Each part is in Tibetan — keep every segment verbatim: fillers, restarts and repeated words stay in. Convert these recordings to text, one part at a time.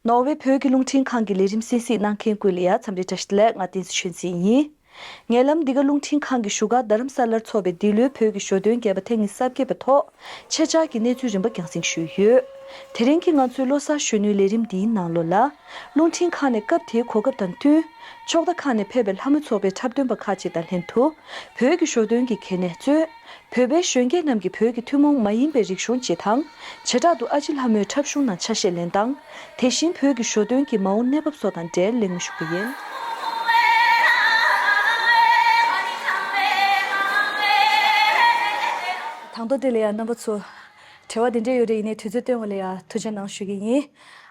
ནོར་ཝེ་བོད་ཀྱི་རླུང་འཕྲིན་ཁང་གི་ལས་རིམ་གསན་གཟིགས་གནང་མཁན་ཀུན་ལ་ཡང་འཚམས་འདྲི་བཀྲ་ཤིས་བདེ་ལེགས། ང་བསྟན་འཛིན་ཆོས་འཛིན་ཡིན། ངའི་ལམ་འདི་ག་རླུང་འཕྲིན་ཁང་གི་བཞུགས་སྒར་རྡ་རམ་ས་ལར་འཚོགས་པའི་འདི་ལོའི་བོད་ཀྱི་ཞོ་སྟོན་རྒྱས་པ་ཐེངས་ཉི་ཤུ་རྩ་བརྒྱད་པའི་ཐོག་ཆེད་བཅར་གྱི་གནས་ཚུལ་རིམ་པ་རྒྱང་སྲིང་ཞུས་ཡོད། དེ་རིང་གི་ང་ཚོའི་ལོ་གསར་གཞོན་ནུའི་ལས་རིམ་འདིའི་ནང་ལོགས་ལ། རླུང་འཕྲིན་ཁང་ནས་སྐབས་དེའི་གོ་སྐབས་དང་བསྟུན། ཕྱོགས་མཐའ་ཁག་ནས་ཕེབས་པའི་ལྷ་མོ་ཚོགས་པའི་འཁྲབ་སྟོན་པ་ཁག་ཅིག་དང་ལྷན་དུ། བོད་ཀྱི་ཞོ་སྟོན་གྱི་གལ་གནད་གཙོས། བོད་པའི་གཞོན་སྐྱེས་རྣམས་ཀྱིས་བོད་ཀྱི་ཐུན་མོང་མ་ཡིན་པའི་རིག་གཞུང་སྤྱི་དང་། བྱེ་བྲག་ཏུ་ཨ་ཅེ་ལྷ་མོའི་འཁྲབ་གཞུང་ནང་ཆ་ཤས་ལེན་སྟངས། དེ་བཞིན་བོད་ཀྱི་ཞོ་སྟོན་གྱི་མ་འོངས་གནས་བབ་སོགས་དང་འབྲེལ་གླེང་མོལ་ཞུ་གི་ཡིན། དང་ཐོག་དེ་ལ་ཡང་རྣམ་པ་ཚོ། དྲི་བ་དེ་འདྲས་ཡོད་རེད། ཡིན་ནའི་དུས་ཚོད་བཏོན་པ་ལ་ཡང་ཐུགས་རྗེ་གནང་ཞུ་གི་ཡིན།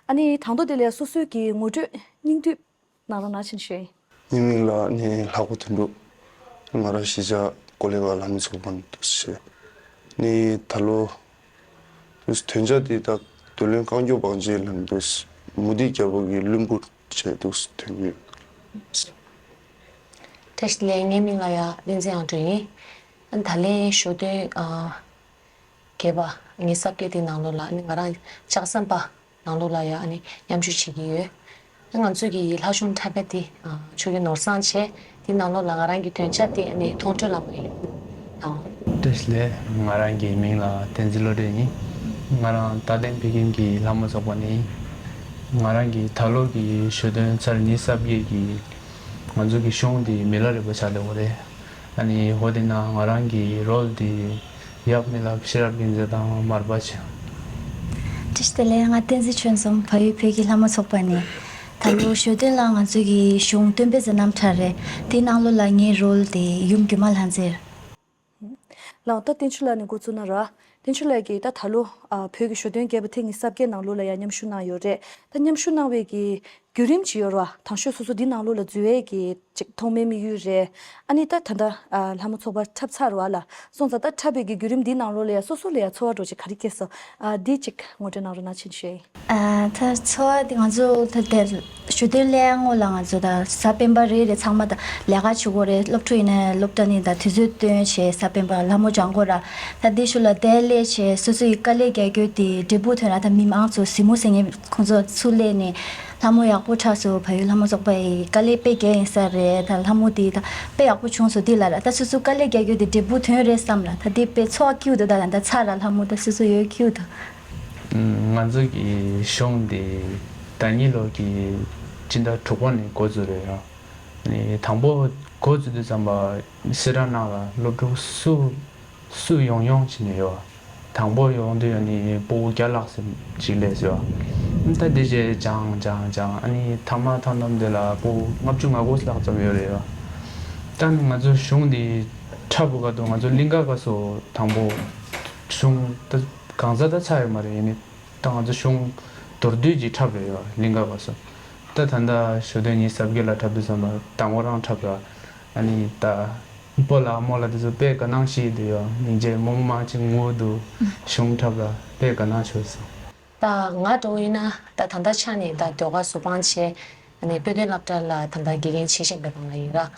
ཨ་ནི་དང་ཐོག་དེ་ལ་ཡང་སོ་སོའི་གི་ངོ་སྤྲོད་སྙིང་བསྡུས་གནང་རོགས་གནང་བྱིན་ཞུ་ཡིན། ངའི་མིང་ལ་ནི་ལྷག་པ་དོན་གྲུབ། ང་རང་གཞིས་ཆགས་ཀོ་ལི་གྷལ་ལྷ་མོ་ཚོགས་པ་ནས་འདུག་སེ། ནི་ད་ལོ་འདུག་སེ་ཐོན་ཆ་དེ་ད་རྡོར་གླིང་རྐང་མགྱོགས་བང་ཆེན་ལ་འདུག་སེ་མུ་ཏིག་རྒྱལ་པོ་གི་བློན་པོ་བྱས་འདུག་སེ་ཐོན་ཡོད། བཀྲ་ཤིས་བདེ་ལེགས། ངའི་མིང་ལ་ཡ་བསྟན་འཛིན་དབྱངས་སྒྲོན་ཡིན། ཨ་ནི་ད་ལན་ཞོ་སྟོན་ཨ། རྒྱས་པ་ཉི་ཤུ་རྩ་བརྒྱད་དེའི་ནང་ལོགས་ལ་ཨ་ནི་ང་རང་ལྕགས་ཟམ་པ་ནང་ལོགས་ལ་ཡ་ཨ་ནི་མཉམ་ཞུགས་བྱེད་ཀྱི་ཡོད། ཨ་ང་ཚོ་གི་ལྷ་གཞུང་འཁྲབ་པ་དེ་ཨ་ཆོས་རྒྱལ་ནོར་བཟང་བྱས། དེའི་ནང་ལོགས་ལ་ང་རང་གི་འདོན་ཆ་དེ་ཨ་ནི་མཐོང་གྲོལ་ལྷ་མོ་ཡིན། ཨ། བཀྲ་ཤིས་བདེ་ལེགས། ང་རང་གི་མིང་ལ་བསྟན་འཛིན་བློ་གྲོས་ཡིན། ང་རང་རྟ་སྟེང་བོད་ཁྱིམ་གྱི་ལྷ་མོ་ཚོགས་པ་ནས་ཡིན། ང་རང་གི་ད་ལོ་གི་ཞོ་སྟོན་ཚར་ཉི་ཤུ་རྩ་བརྒྱད་ཀྱི་ང་ཚོ་གི་གཞུང་དེ་མི་ལ་རས་པ་ཆགས་བསྡད་ཡོད་རེད། ཨ་ནི་འོ་དེ་ན་ང་རང་གི་རོལ་དེ་གཡག་མི་ལ་ཤེས་རབ་རྒྱལ་མཚན་དང་མར་པ་བྱས། བཀྲ་ཤིས་བདེ་ལེགས། ང་བསྟན་འཛིན་ཆོས་འཛོམས། བལ་ཡུལ་བོད་ཀྱི་ལྷ་མོ་ཚོགས་པ་ནས། ད་ལོ་ཞོ་སྟོན་ལ་ང་ཚོ་གི་གཞུང་སྟོན་པའི་མཛད་རྣམ་གྲ་རེད། དེའི་ནང་ལོགས་ལ་ངའི་རོལ་དེ་ཡུམ་སྒྱུ་མ་ལྷ་མཛེས། ལགས་ད་བསྟན་ཆོས་ལགས་ནས་འགོ་བཙུགས་ན་ར། བསྟན་ཆོས་ལགས་ཀྱིས་ད་ད་ལོ་ཨ་བོད་ཀྱི་ཞོ་སྟོན་རྒྱས་པ་ཐེངས་ཉི་ཤུ་རྩ་བརྒྱད་ནང་ལོགས་ལ་ཡང་མཉམ་ཞུགས་གནང་ཡོད་རེད། ད་མཉམ་ཞུགས་གནང་བའི་གི་བརྒྱུད་རིམ་ཅིག་ཡོད་ར། དང་ཤོས་སོ་སོ་འདི་ནང་ལོགས་ལ་འཛུལ་བའི་གི་ཅིག་ཐོག་མའི་དམིགས་ཡུལ་རེད། ཨ་ནི་ད་ད་ལྟ་ཨ་ལྷ་མོ་ཚོགས་པ་འཁྲབ་ཚར་བ་ལ་སོང་ཙང་ད་འཁྲབ་པའི་གི་བརྒྱུད་རིམ་འདི་ནང་ལོགས་ལ་ཡང་སོ་སོ་ལ་ཡང་ཚོར་བ་འདྲ་ཅིག་ག་རེ་སྐྱེས་སོང་། ཨ་འདི་ཅིག་ངོ་སྤྲོད་གནང་རོགས་གནང་བྱིན་ཞུ་ཡིན། ཨ་ད་ཚོར་བ་འདི་ང་ཚོ་ད་དེར་ཞོ་སྟོན་སླེབས་སྔོན་ལ་ང་ཚོ་ད་གཟའ་སྤེན་པ་རེ་རེ་ཚང་མ་ད་ལས་ཀ་བྱེད་དགོས་རེད། སློབ་ཕྲུག་ཡིན་ན་སློབ་གྲྭ་ནས་ད་དུས་ཚོད་བཏོན་བྱས་གཟའ་སྤེན་པ་ལྷ་མོ་སྦྱང་དགོས་ར། ད་འདི་ཞུ་ལ་དེར་སླེབས་བྱས་སོ་སོ་ཡི་དཀའ་ལས་རྒྱག་རྒྱུ་དེ་འབྲས་བུ་ཐོན་ར། ད་མི་མང་ཚོ་གཟིགས་མོ་ཟེར་མཁན་ཁོང་ཚོ་ཚུར་སླེབས་ནས་ལྷ་མོ་ཡག་པོ་འཁྲབ་སོང་། བལ་ཡུལ་ལྷ་མོ་ཚོགས་པ་ཡི་དཀའ་ལས་དཔེ་རྒྱག་ཡིན་ས་རེད། ད་ལྷ་མོ་དེ་ད་དཔེ་ཡག་པོ་བྱུང་སོང་འདི་ལ་ར། ད་སོ་སོ་དཀའ་ལས་རྒྱག་རྒྱུ་དེ་འབྲས་བུ་ཐོན་རེད་བསམ་ར། ད་འདི་དཔེ་ཚོར་བ་སྐྱིད་འདུག་ད་ད་ད་ཚར་ར་ལྷ་མོ་ད་སོ་སོ་ཡོད་སྐྱིད་འདུག་ང་ཚོ་གི་གཞུང་འདི་ཟླ་ཉིན་ལོ་གི་སྤྱི་ཟླ་དྲུག་པ་ནས་འགོ་བཙུགས་རེད་ཡ། ནི་དང་པོ་འགོ་བཙུགས་དུས་ཙམ་པ་སེ་ར་ནང་ལ་སློབ་ཕྲུག་སུ་སུ་ཡོང་ཡོང་བྱས་ནས་ཡོད། དང་པོ་ཡོང་དུས་ཡོད་ནི་སྤུ་གུ་བརྒྱ་ལྷག་ཙམ་ཅིག་སླེབས་ཡོད། ད་འདི་རྗེས་སྦྱང་སྦྱང་སྦྱང་ཨ་ནི་ཐ་མ་ཐ་དམ་དེ་ལ་སྤུ་གུ་ལྔ་བཅུ་ང་དགུ་ལྷག་ཙམ་ཡོད་རེད་ཡོད། ད་ནི་ང་ཚོ་གཞུང་འདི་འཁྲབ་པའི་སྐབས་དུ་ང་ཚོ་གླིང་ག་སྐབས་སུ་དང་པོ་གཞུང་ད་གང་ཟག་ད་ཆགས་ཡོད་མ་རེད། ཡིན་ནི་ད་ང་ཚོ་གཞུང་མདོར་བསྡུས་ཀྱི་འཁྲབ་རེད་ཡོད་གླིང་ག་སྐབས་སུ། ད་ད་ལྟ་ཞོ་སྟོན་ཉི་ཤུ་རྩ་བརྒྱད་ལ་འཁྲབ་དུས་ཙམ་པ་དང་པོ་རང་འཁྲབ་ར། ཨ་ནི་ད་སྤོ་ལགས་རྨོ་ལགས་དེ་ཚོ་དཔེ་དགའ་སྣང་ཞིག་འདུག་ཡོད། སྙིང་རྗེ་རྨོ་མོ་མང་ཆེ་ངུ་འདུག་གཞུང་འཁྲབ་ལ་དཔེ་དགའ་སྣང་ཞིག་སོང་། ད་ང་འདྲ་བོ་ཡིན་ན་ད་ད་ལྟ་ཆ་ནས་ད་ཟློས་གར་གཟུ་དཔང་བྱས། ཨ་ནི་དཔེ་སྟོན་སློབ་གྲྭ་ལ་ད་ལྟ་དགེ་རྒན་བྱེད་བཞིན་པའི་སྒང་ལ་ཡིན་ར།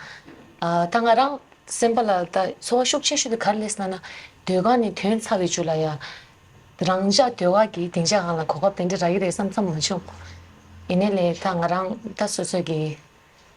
ཨ་ད་ང་རང་སེམས་པ་ལ་ད་ཚོར་བ་ཤུགས་ཆེ་ཤོས་དེ་ག་རེ་སླེབས་སོང་ན། ཟློས་གར་ནས་ཐོན་ཚར་བའི་མཇུག་ལ་ཡ། རང་ཅག་ཟློས་གར་གྱི་སྡིངས་ཆ་སྒང་ལ་གོ་སྐབས་དེ་འདྲ་རག་གི་རེད་བསམ་བསམ་མ་བྱུང་། ཡིན་ནའི་ལས་ད་ང་རང་ད་སོ་སོ་གི་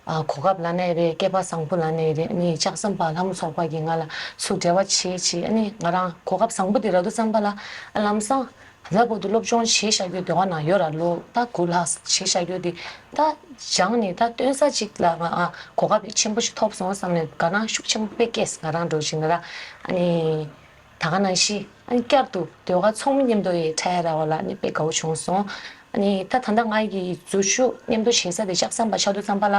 ཨ་གོ་སྐབས་ལབ་ནའི་རེད། སྐལ་པ་བཟང་པོ་ལབ་ནའི་རེད། ཨ་ནི་ལྕགས་ཟམ་པ་ལྷ་མོ་ཚོགས་པ་གིས་ང་ལ་ཚུར་འབྲེལ་བ་བྱེད་བྱེད། ཨ་ནི་ང་རང་གོ་སྐབས་བཟང་པོ་དེ་རག་དུས་ཙམ་པ་ལ་ཨ་ལམ་སང་ད་ལྟ་བར་དུ་སློབ་སྦྱོང་བྱས་བཞག་རྒྱུ་ཟློས་གར་ནང་ཡོད་ར། ལོ་ད་དགུ་ལྷག་བྱས་བཞག་རྒྱུ་དེ་ད་སྦྱངས་ནས་ད་སྟོན་ས་ཅིག་ལ་ང་ཨ་གོ་སྐབས་ཆེན་པོ་ཞིག་ཐོབ་སོང་བསམ་ནས་དགའ་སྣང་ཤུགས་ཆེན་པོ་དཔེ་སྐྱེས། ང་རང་འདྲ་བོ་ཞིག་ན་ར། ཨ་ནི། ད་ག་ནང་བཞིན་ཨ་ནི་བསྐྱར་དུ་ཟློས་གར་ཚོགས་མི་མཉམ་དུ་ཡི་འཁྲབ་ཡ་རག་པ་ལ་ཨ་ནི་དཔེ་དགའ་བོ་བྱུང་སོང་། ཨ་ནི་ད་ད་ལྟ་ང་གི་འཛུལ་ཞུགས་མཉམ་དུ་བྱེད་ས་དེ་ལྕགས་ཟམ་པ་ཆགས་དུས་ཙམ་པ་ལ་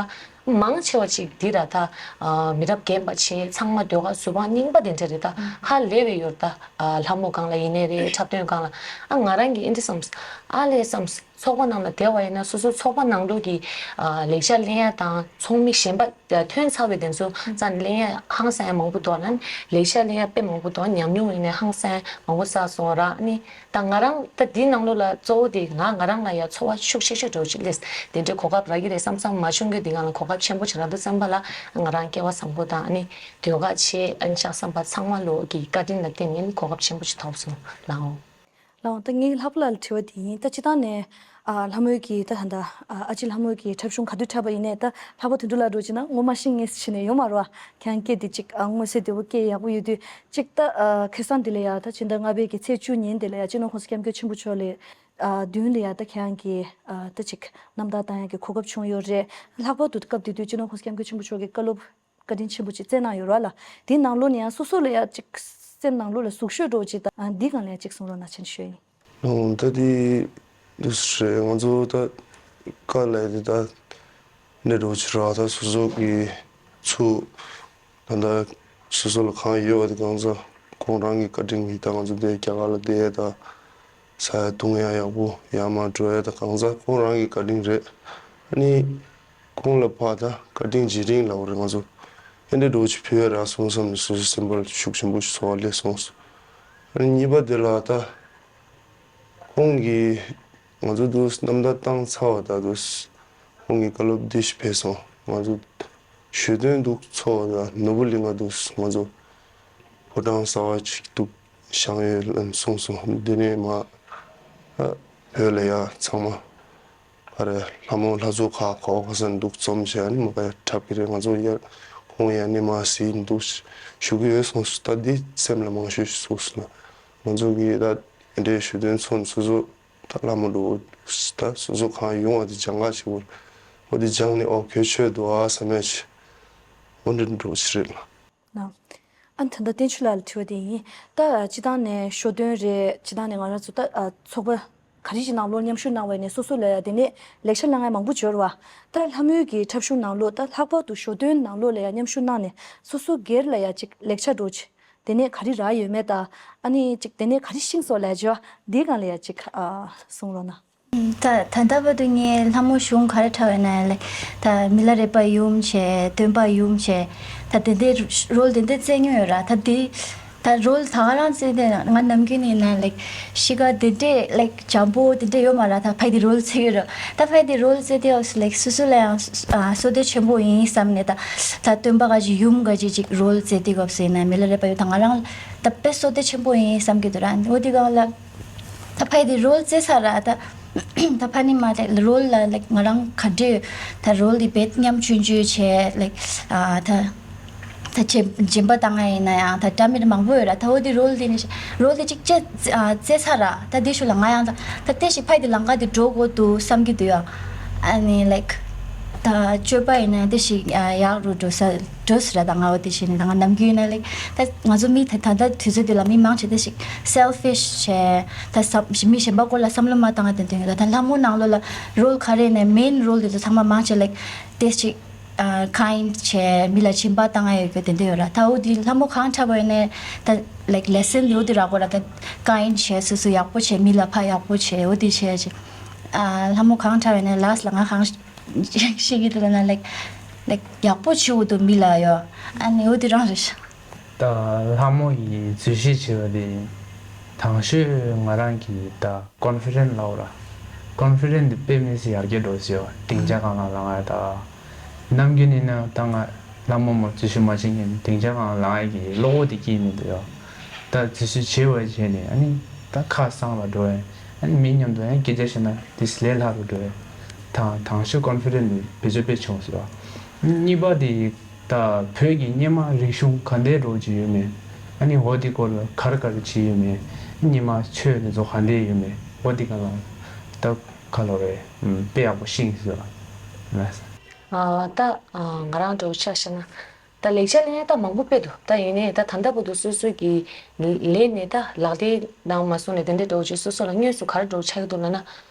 མང་ཆེ་བ་ཅིག་འདི་ར་ད་ཨ་མི་རབས་རྒན་པ་བྱས། ཚང་མ་ཟློས་གར་གཟུ་དཔང་རྙིང་པ་དེ་འདྲ་རེད། ད་ཧ་ལས་པའི་ཡོད་རེད། ད་ཨ་ལྷ་མོ་སྒང་ལ་ཡིན་ནའི་རེད། འཁྲབ་སྟོན་སྒང་ལ། ཨ་ང་རང་གིས་ཨེ་འདྲ་བསམས། ཨ་ལས་བསམས། ཚོགས་པ་ནང་ལ་བསྡད་པ་ཡིན་ན་སོ་སོ་ཚོགས་པ་ནང་ལོགས་ཀྱི་ཨ་ལེགས་ཆ་ལེན་ཡ་དང་ཚོགས་མི་གཞན་པ་ཐོན་ཚར་བའི་དེ་ཚོ་རྩ་ནས་ལེན་ཡ་ཧང་སང་ཡ་མང་པོ་འདུག་ན་ལེགས་ཆ་ལེན་ཡ་དཔེ་མང་པོ་འདུག་ཉམས་མྱོང་ཡིན་ནའི་ཧང་སང་ཡ་མང་པོ་བསགས་སོང་ར། ཨ་ནི་ད་ང་རང་ད་འདི་ནང་ལོགས་ལ་གཙོ་བོ་དེ་ང་ང་རང་ལ་ཡ་ཚོར་བ་ཤུགས་ཆེ་ཤོས་འདྲ་བོ་ཅིག་སླེབས། དེ་འདྲའི་གོ་སྐབས་རག་གི་རེད་བསམ་བསམ་མ་བྱུང་གི་འདི་སྒང་ལ་གོ་སྐབས་ཆེན་པོ་ཅིག་རག་དུས་ཙམ་པ་ལ་ང་རང་སྐལ་བ་བཟང་པོ་དང་ཨ་ནི་ཟློས་གར་བྱེད་ཨ་ནི་ལྕགས་ཟམ་པ་ཚང་མ་ལོ་གི་བཀའ་དྲིན་ལ་བརྟེན་ནས་ཨ་ནི་གོ་སྐབས་ཆེན་པོ་ཅིག་ཐོབ་སོང་ལགས་འོ། ལགས་འོང་། ད་ངའི་ལྷག་པ་ལ་དྲི་བ་དེ་ཡིན། ད་སྤྱིར་བཏང་ནས་ ཨ་ལྷ་མོའི་གི་ད་ད་ད་ཨ་ཨ་ཅེ་ལྷ་མོའི་གི་འཁྲབ་གཞུང་ག་དུས་འཁྲབ་པ་ཡིན་ནའི་ད་ལྷག་པ་དོན་གྲུབ་ལགས་འདྲ་བྱས་ན་ངོ་མ་ཤེས་ངེས་བྱས་ནས་ཡོད་མ་རེད་བ། ཁྱེད་རང་སྐད་དེ་ཅིག་ཨ་མངོན་གསལ་དོད་པོ་སྐད་ཡག་པོ་ཡོད་དུས་ཅིག་ད་ཨ་ཁ་སང་འདི་ལ་ཡ་ད་ཕྱི་ཟླ་ལྔ་པའི་གི་ཚེས་བཅུ་ཉིན་འདི་ལ་ཡ་སྤྱི་ནོར་༸གོང་ས་༸སྐྱབས་མགོན་ཆེན་པོ་མཆོག་ལ་ཨ་མདུན་ལ་ཡ་ད་ཁྱེད་རང་གི་ཨ་ད་ཅིག་རྣམ་ཐར་བཏང་ཡག་གི་གོ་སྐབས་བྱུང་ཡོད་རེད། ལྷག་པར་དུ་སྐབས་དེ་དུས་སྤྱི་ནོར་༸གོང་ས་༸སྐྱབས་མགོན་ཆེན་པོ་མཆོག་གི་བཀའ་སློབ་བཀའ་དྲིན་ཆེན་པོ་ཅིག་བསྩལ་གནང་ཡོད་རེད་བ་ལ། དེའི་ནང་ལོགས་ནས་ཡང་སོ་སོ་ལ་ཡང་ཅིག་སེམས་ནང་ལོགས་ལ་ཟུག་ཤོས་འདྲ་བོ་ཅིག་དང་འདིའི་སྒང་ལ་ཡང་ཅིག་གསུང་རོགས་གནང་བྱས་ནས་ཞུ་ཡ་ཡིན། ཨོ་ད་དེ་འདུག་སེ་རེད། ང་ཚོ་ད་དཀའ་ལས་དེ་ད་འདྲ་བོ་ཅིག་རེད་བ། ད་སོ་སོ་གི་ཚུགས་ད་ད་སོ་སོ་ལ་གང་ཡོད་པ་དེ་གང་ཚ་ཁོང་རང་གི་བཀའ་དྲིན་གྱིས་ད་ང་ཚོ་འདི་རྒྱ་གར་ལ་བསྡད་ད། ས་ཡ་བཏུང་ཡ་ཡག་པོ་ཡར་མར་འགྲོ་ཡ་ད་གང་ཟག་ཁོང་རང་གི་བཀའ་དྲིན་རེད། ཨ་ནི་ཁོང་ལ་ཕར་ད་བཀའ་དྲིན་རྗེས་དྲན་ལབ་དགོས་རེད། ང་ཚོ་ཨེ་འདྲ་འདྲ་བོ་ཅིག་ཕུལ་ཡ་རག་སོང་བསམ་ནས་སོ་སོའི་སེམས་པ་ལ་ཤུགས་ཆེན་པོ་ཞིག་ཚོར་བ་སླེབས་སོང་། ཨ་ནི་གཉིས་པ་དེ་ལ་ད་ཁོང་གིས་ང་ཚོ་འདུག་རྣམ་ཐར་བཏང་ཚར་བ་ད་འདུག་ཁོང་གི་བཀའ་སློབ་འདི་ཞིག་ཕེབས་སོང་། ང་ཚོ་ཞོ་སྟོན་འདུག་ཚོགས་ད་ནོར་བུ་གླིང་ག་འདུག་ང་ཚོ་ཕོ་བྲང་གསར་པ་ཅིག་འདུག་བཞེངས་ཡོད་ལབ་གསུངས་སོང་། འདི་ནས་མར་ཨ་བོད་ལ་ཡ་ཚང་མ་ཨ་རེ་ལྷ་མོ་ལྷ་ཚོགས་ཁག་ག་བ་ག་ས་ནས་འདུག་འཛོམས་བྱས་ཨ་ནི་མ་ག་ཡ་འཁྲབ་ཀྱི་རེད། ང་ཚོ་ཡ་ཁོང་ཡ་ནས་མར་གཟིགས་འདུག་ཞུ་གི་ཡོད་གསུངས་སོང་། ད་འདི་སེམས་ལ་མང་ཤོས་ཤིག་ཟུག་སོང་ན་ང་ཚོ་གི་ད་འདི་འདྲའི་ཞུ་དོན་ཚོ་ནི་སོ་སོ་ད་ལྷ་མོ་འགྲོ་ད་སོ་སོ་གང་ཡོང་བ་དེ་སྦྱང་ག་ཞིག་འོ་དེ་སྦྱངས་ནས་ཨོ་གལ་ཆེ་འདུག་ཨ་བསམ་ཡ་ཞིག་འོ་འདྲ་འགྲོ་ཞིག་རེད་ལ། ན། ཨ་ནི་ད་ལྟ་བསྟན་ཆོས་ལགས་ལ་དྲི་བ་དེ་ཡིན། ད་སྤྱི་བཏང་ནས་ཞོ་སྟོན་རེད། སྤྱི་བཏང་ནས་ང་རང་ཚོ་ད་ཨ་ཚོགས་པ་ག་རེ་ཞིག་ནང་ལོགས་མཉམ་ཞུགས་གནང་བ་ཡིན་ནའི་སོ་སོ་ལ་ཡ་དེ་ནས་ལེགས་ཆ་བླང་ཡ་མང་པོ་འབྱོར་བ། ད་ལྷ་མོའི་གི་འཁྲབ་གཞུང་ནང་ལོགས་ད་ལྷག་པར་དུ་ཞོ་སྟོན་ནང་ལོགས་ལ་ཡ་མཉམ་ཞུགས་གནང་ནས་སོ་སོ་སྒེར་ལ་ཡ་ཅིག་ལེགས་ཆ་འདྲ་བོ་ཅིག་དེ་ནས་ག་རེ་རག་ཡོད་མེད་ད། ཨ་ནི་ཅིག་དེ་ནས་ག་རེ་ཤེས་སོང་ལབ་བྱས་པ་འདིའི་སྒང་ལ་ཡ་ཅིག་ཨ་གསུང་རོགས་གནང་། ད་ད་ལྟ་བར་དུ་ངས་ལྷ་མོ་གཞུང་ག་རེ་འཁྲབ་ཡོད་ན་ལེ། ད་མི་ལ་རས་པ་ཡུམ་བྱས། སྟོན་པ་ཡུམ་བྱས། ད་དེ་འདྲའི་རོལ་དེ་འདྲ་རྩེད་མྱོང་ཡོད་ར། ད་དེ་ད་རོལ་ད་ག་རང་རྩེད་དེ་ང་ནམ་རྒྱུན་ནས་ན་ལེ་གཤིས་ཀ་དེ་འདྲས་ལེ་འཇམ་པོ་དེ་འདྲས་ཡོད་མ་ར། ད་ཕ་གི་དེ་རོལ་རྩེད་ཡོད་ར། ད་ཕ་གི་དེ་རོལ་རྩེད་དེ་ལེ་སོ་སོ་ལ་ཡང་བསོད་བདེ་ཆེན་པོ་ཡིན་བསམ་ནས། ད་ད་སྟོན་པ་ག་ཅིག་ཡུམ་ག་ཅིག་ཅིག་རོལ་རྩེད་དེ་སྐབས་སུ་ཡིན་ན་མི་ལ་རས་པ་ཡུམ་ད་ང་རང་ད་དཔེ་བསོད་བདེ་ཆེན་པོ་ཡིན་བསམ་གི་འདུག་ར། འོ་དེ་ག་ལ། ད་ཕ་ཡི་དེ་རོལ་རྩེ་ས་ར་ད། ད་ཕ་ནི་མ་ད་རོལ་ལ་ལེགས་ང་རང་ག་འདྲས་ད་རོལ་དེ་བེད་མཉམ་ཆུང་ཆུང་བྱས་ལེགས་ཨ་ད། ད་ཆེ་སྦྱིན་པ་བཏང་ང་ཡིན་ན་ཡང་ད་འདྲ་མི་འདྲ་མང་པོ་ཡོད་ར། ད་འོ་དེ་རོལ་དེ་ནི་རོལ་དེ་གཅིག་ཅེ་རྩེ་ས་ར། ད་དེ་ཤུ་ལ་ང་ཡང་ད་ད་དེ་ཞིག་ཕ་ཡི་དེ་ལང་ཀ་དེ་འགྲོ་དགོས་འདུག་བསམ་གི་འདུག་ཡ། ཨ་ནི་ལེགས་ད་སྤྱོད་པ་ཡིན་ན་དེ་ཞིག་ཡག་རུ་འགྲོ་ས། འགྲོ་སྲིད་ར། ད་ང་འོ་དེ་བྱས་ནས་ད་ང་ནམ་རྒྱུན་ཡིན་ན་ལེགས་ད་ང་ཚོ་མི་ད་ད་ལྟ་དུས་ཚོད་འདི་ལ་མི་མང་ཆེ་ད་ཞིག་selfish་བྱས། ད་བསམ་མི་གཞན་པ་སྐོར་ལ་བསམ་བློ་མ་བཏང་བ་དེ་འདྲ་ཡོད་ར། ད་ལྷ་མོ་ནང་ལོགས་ལ་རོལ་ག་རེ་ནས་main role་དེ་ཚོ་ཚང་མ་མང་ཆེ་ལེགས་དེ་ཞིག་ཨ་kind་བྱས་མི་ལ་སྦྱིན་པ་བཏང་ཡ་ཡོད་གི་དེ་འདྲ་ཡོད་ར། ད་འོ་དེ་ལྷ་མོ་གང་འཁྲབ་པ་ཡིན་ནའི་ད་ལེགས་lesson་འདི་འོ་དེ་རག་གོ་ར། ད་kind་བྱས་སོ་སོ་ཡག་པོ་བྱས་མི་ལ་ཕ་ཡག་པོ་བྱས་འོ་དེ་བྱས་ཅིག་ཨ་ལྷ་མོ་གང་འཁྲབ་པ་ཡིན་ནའི་last་ལ་ང་གང་ཤེས་ཀྱི་འདུག་ལབ་ན་ལེགས་ལེགས་ཡག་པོ་བྱེད་དགོས་འདུག་མི་ལ་ཡོ། ཨ་ནི་འོ་དེ་རང་རེད། ད་ལྷ་མོ་ཡི་རྫུས་གཞི་བྱེད་པ་དེ་དང་ཤོས་ང་རང་གི་ད་confident་ལབ་ར། confident་དེ་དཔེ་མི་སྲིད་ཡར་རྒྱས་འགྲོ་ཟེར་བ་སྡིངས་ཆ་སྒང་ལ་ལངས་ཡ་ད། ནམ་རྒྱུན་ཡིན་ན་ད་ང་ལྷ་མོ་མོ་རྫུས་གཞི་མ་བྱེད་མཁན་སྡིངས་ཆ་སྒང་ལ་ལངས་ཡ་གི་བློ་ཁོག་དེ་སྐྱེས་ནས་འདུག་ཡ། ད་རྫུས་གཞི་བྱེད་པ་བྱས་ནས་ཨ་ནི་ད་ཁ་གསང་ལ་འགྲོ་ཡ། ཨ་ནི་མི་མཉམ་དུ་ཡང་སྐད་ཆ་བཤད་ན་དེ་ལས་སླ་རུ་འགྲོ་ཡ། ད་དང་ཤོས་confident་དེ་བེད་སྤྱོད་དཔེ་བྱུང་ཟེར་བ། གཉིས་པ་དེ། ད་བོད་ཀྱི་སྔོན་མ་རིག་གཞུང་ག་འདྲའི་འགྲོ་གི་ཡོད་མེད། ཨ་ནི་འོ་དེ་སྐོར་ལ་ག་རེ་ག་རེ་བྱས་ཡོད་མེད། སྔོན་མ་ཆོས་དེ་ཚོ་ག་འདྲའི་ཡོད་མེད། འོ་དེ་ག་ལ་ད་ག་ལོ་རེད། དཔེ་ཡག་པོ་ཤེས་ཀྱི་ཟེར་བ། ལགས་སོ། ཨ་ད་ཨ་ང་རང་འདྲ་བོ་ཆ་བཞག་ན། ད་ལེགས་ཆ་ལེན་ཡ་ད་མང་པོ་དཔེ་འདུག་ད་ཡིན་ནའི་ད་ད་ལྟ་བར་དུ་སོ་སོ་གི་ལས་ནས་ད་ལག་ལེན་ནང་མ་སོང་ནས་དེ་འདྲའི་འདྲ་བོ་ཅིག་སོ་སོ་ལ་དངོས་སུ་ག་རེ་འདྲ་བོ་ཆགས་ཀྱི་འདུག་ལབ་ན།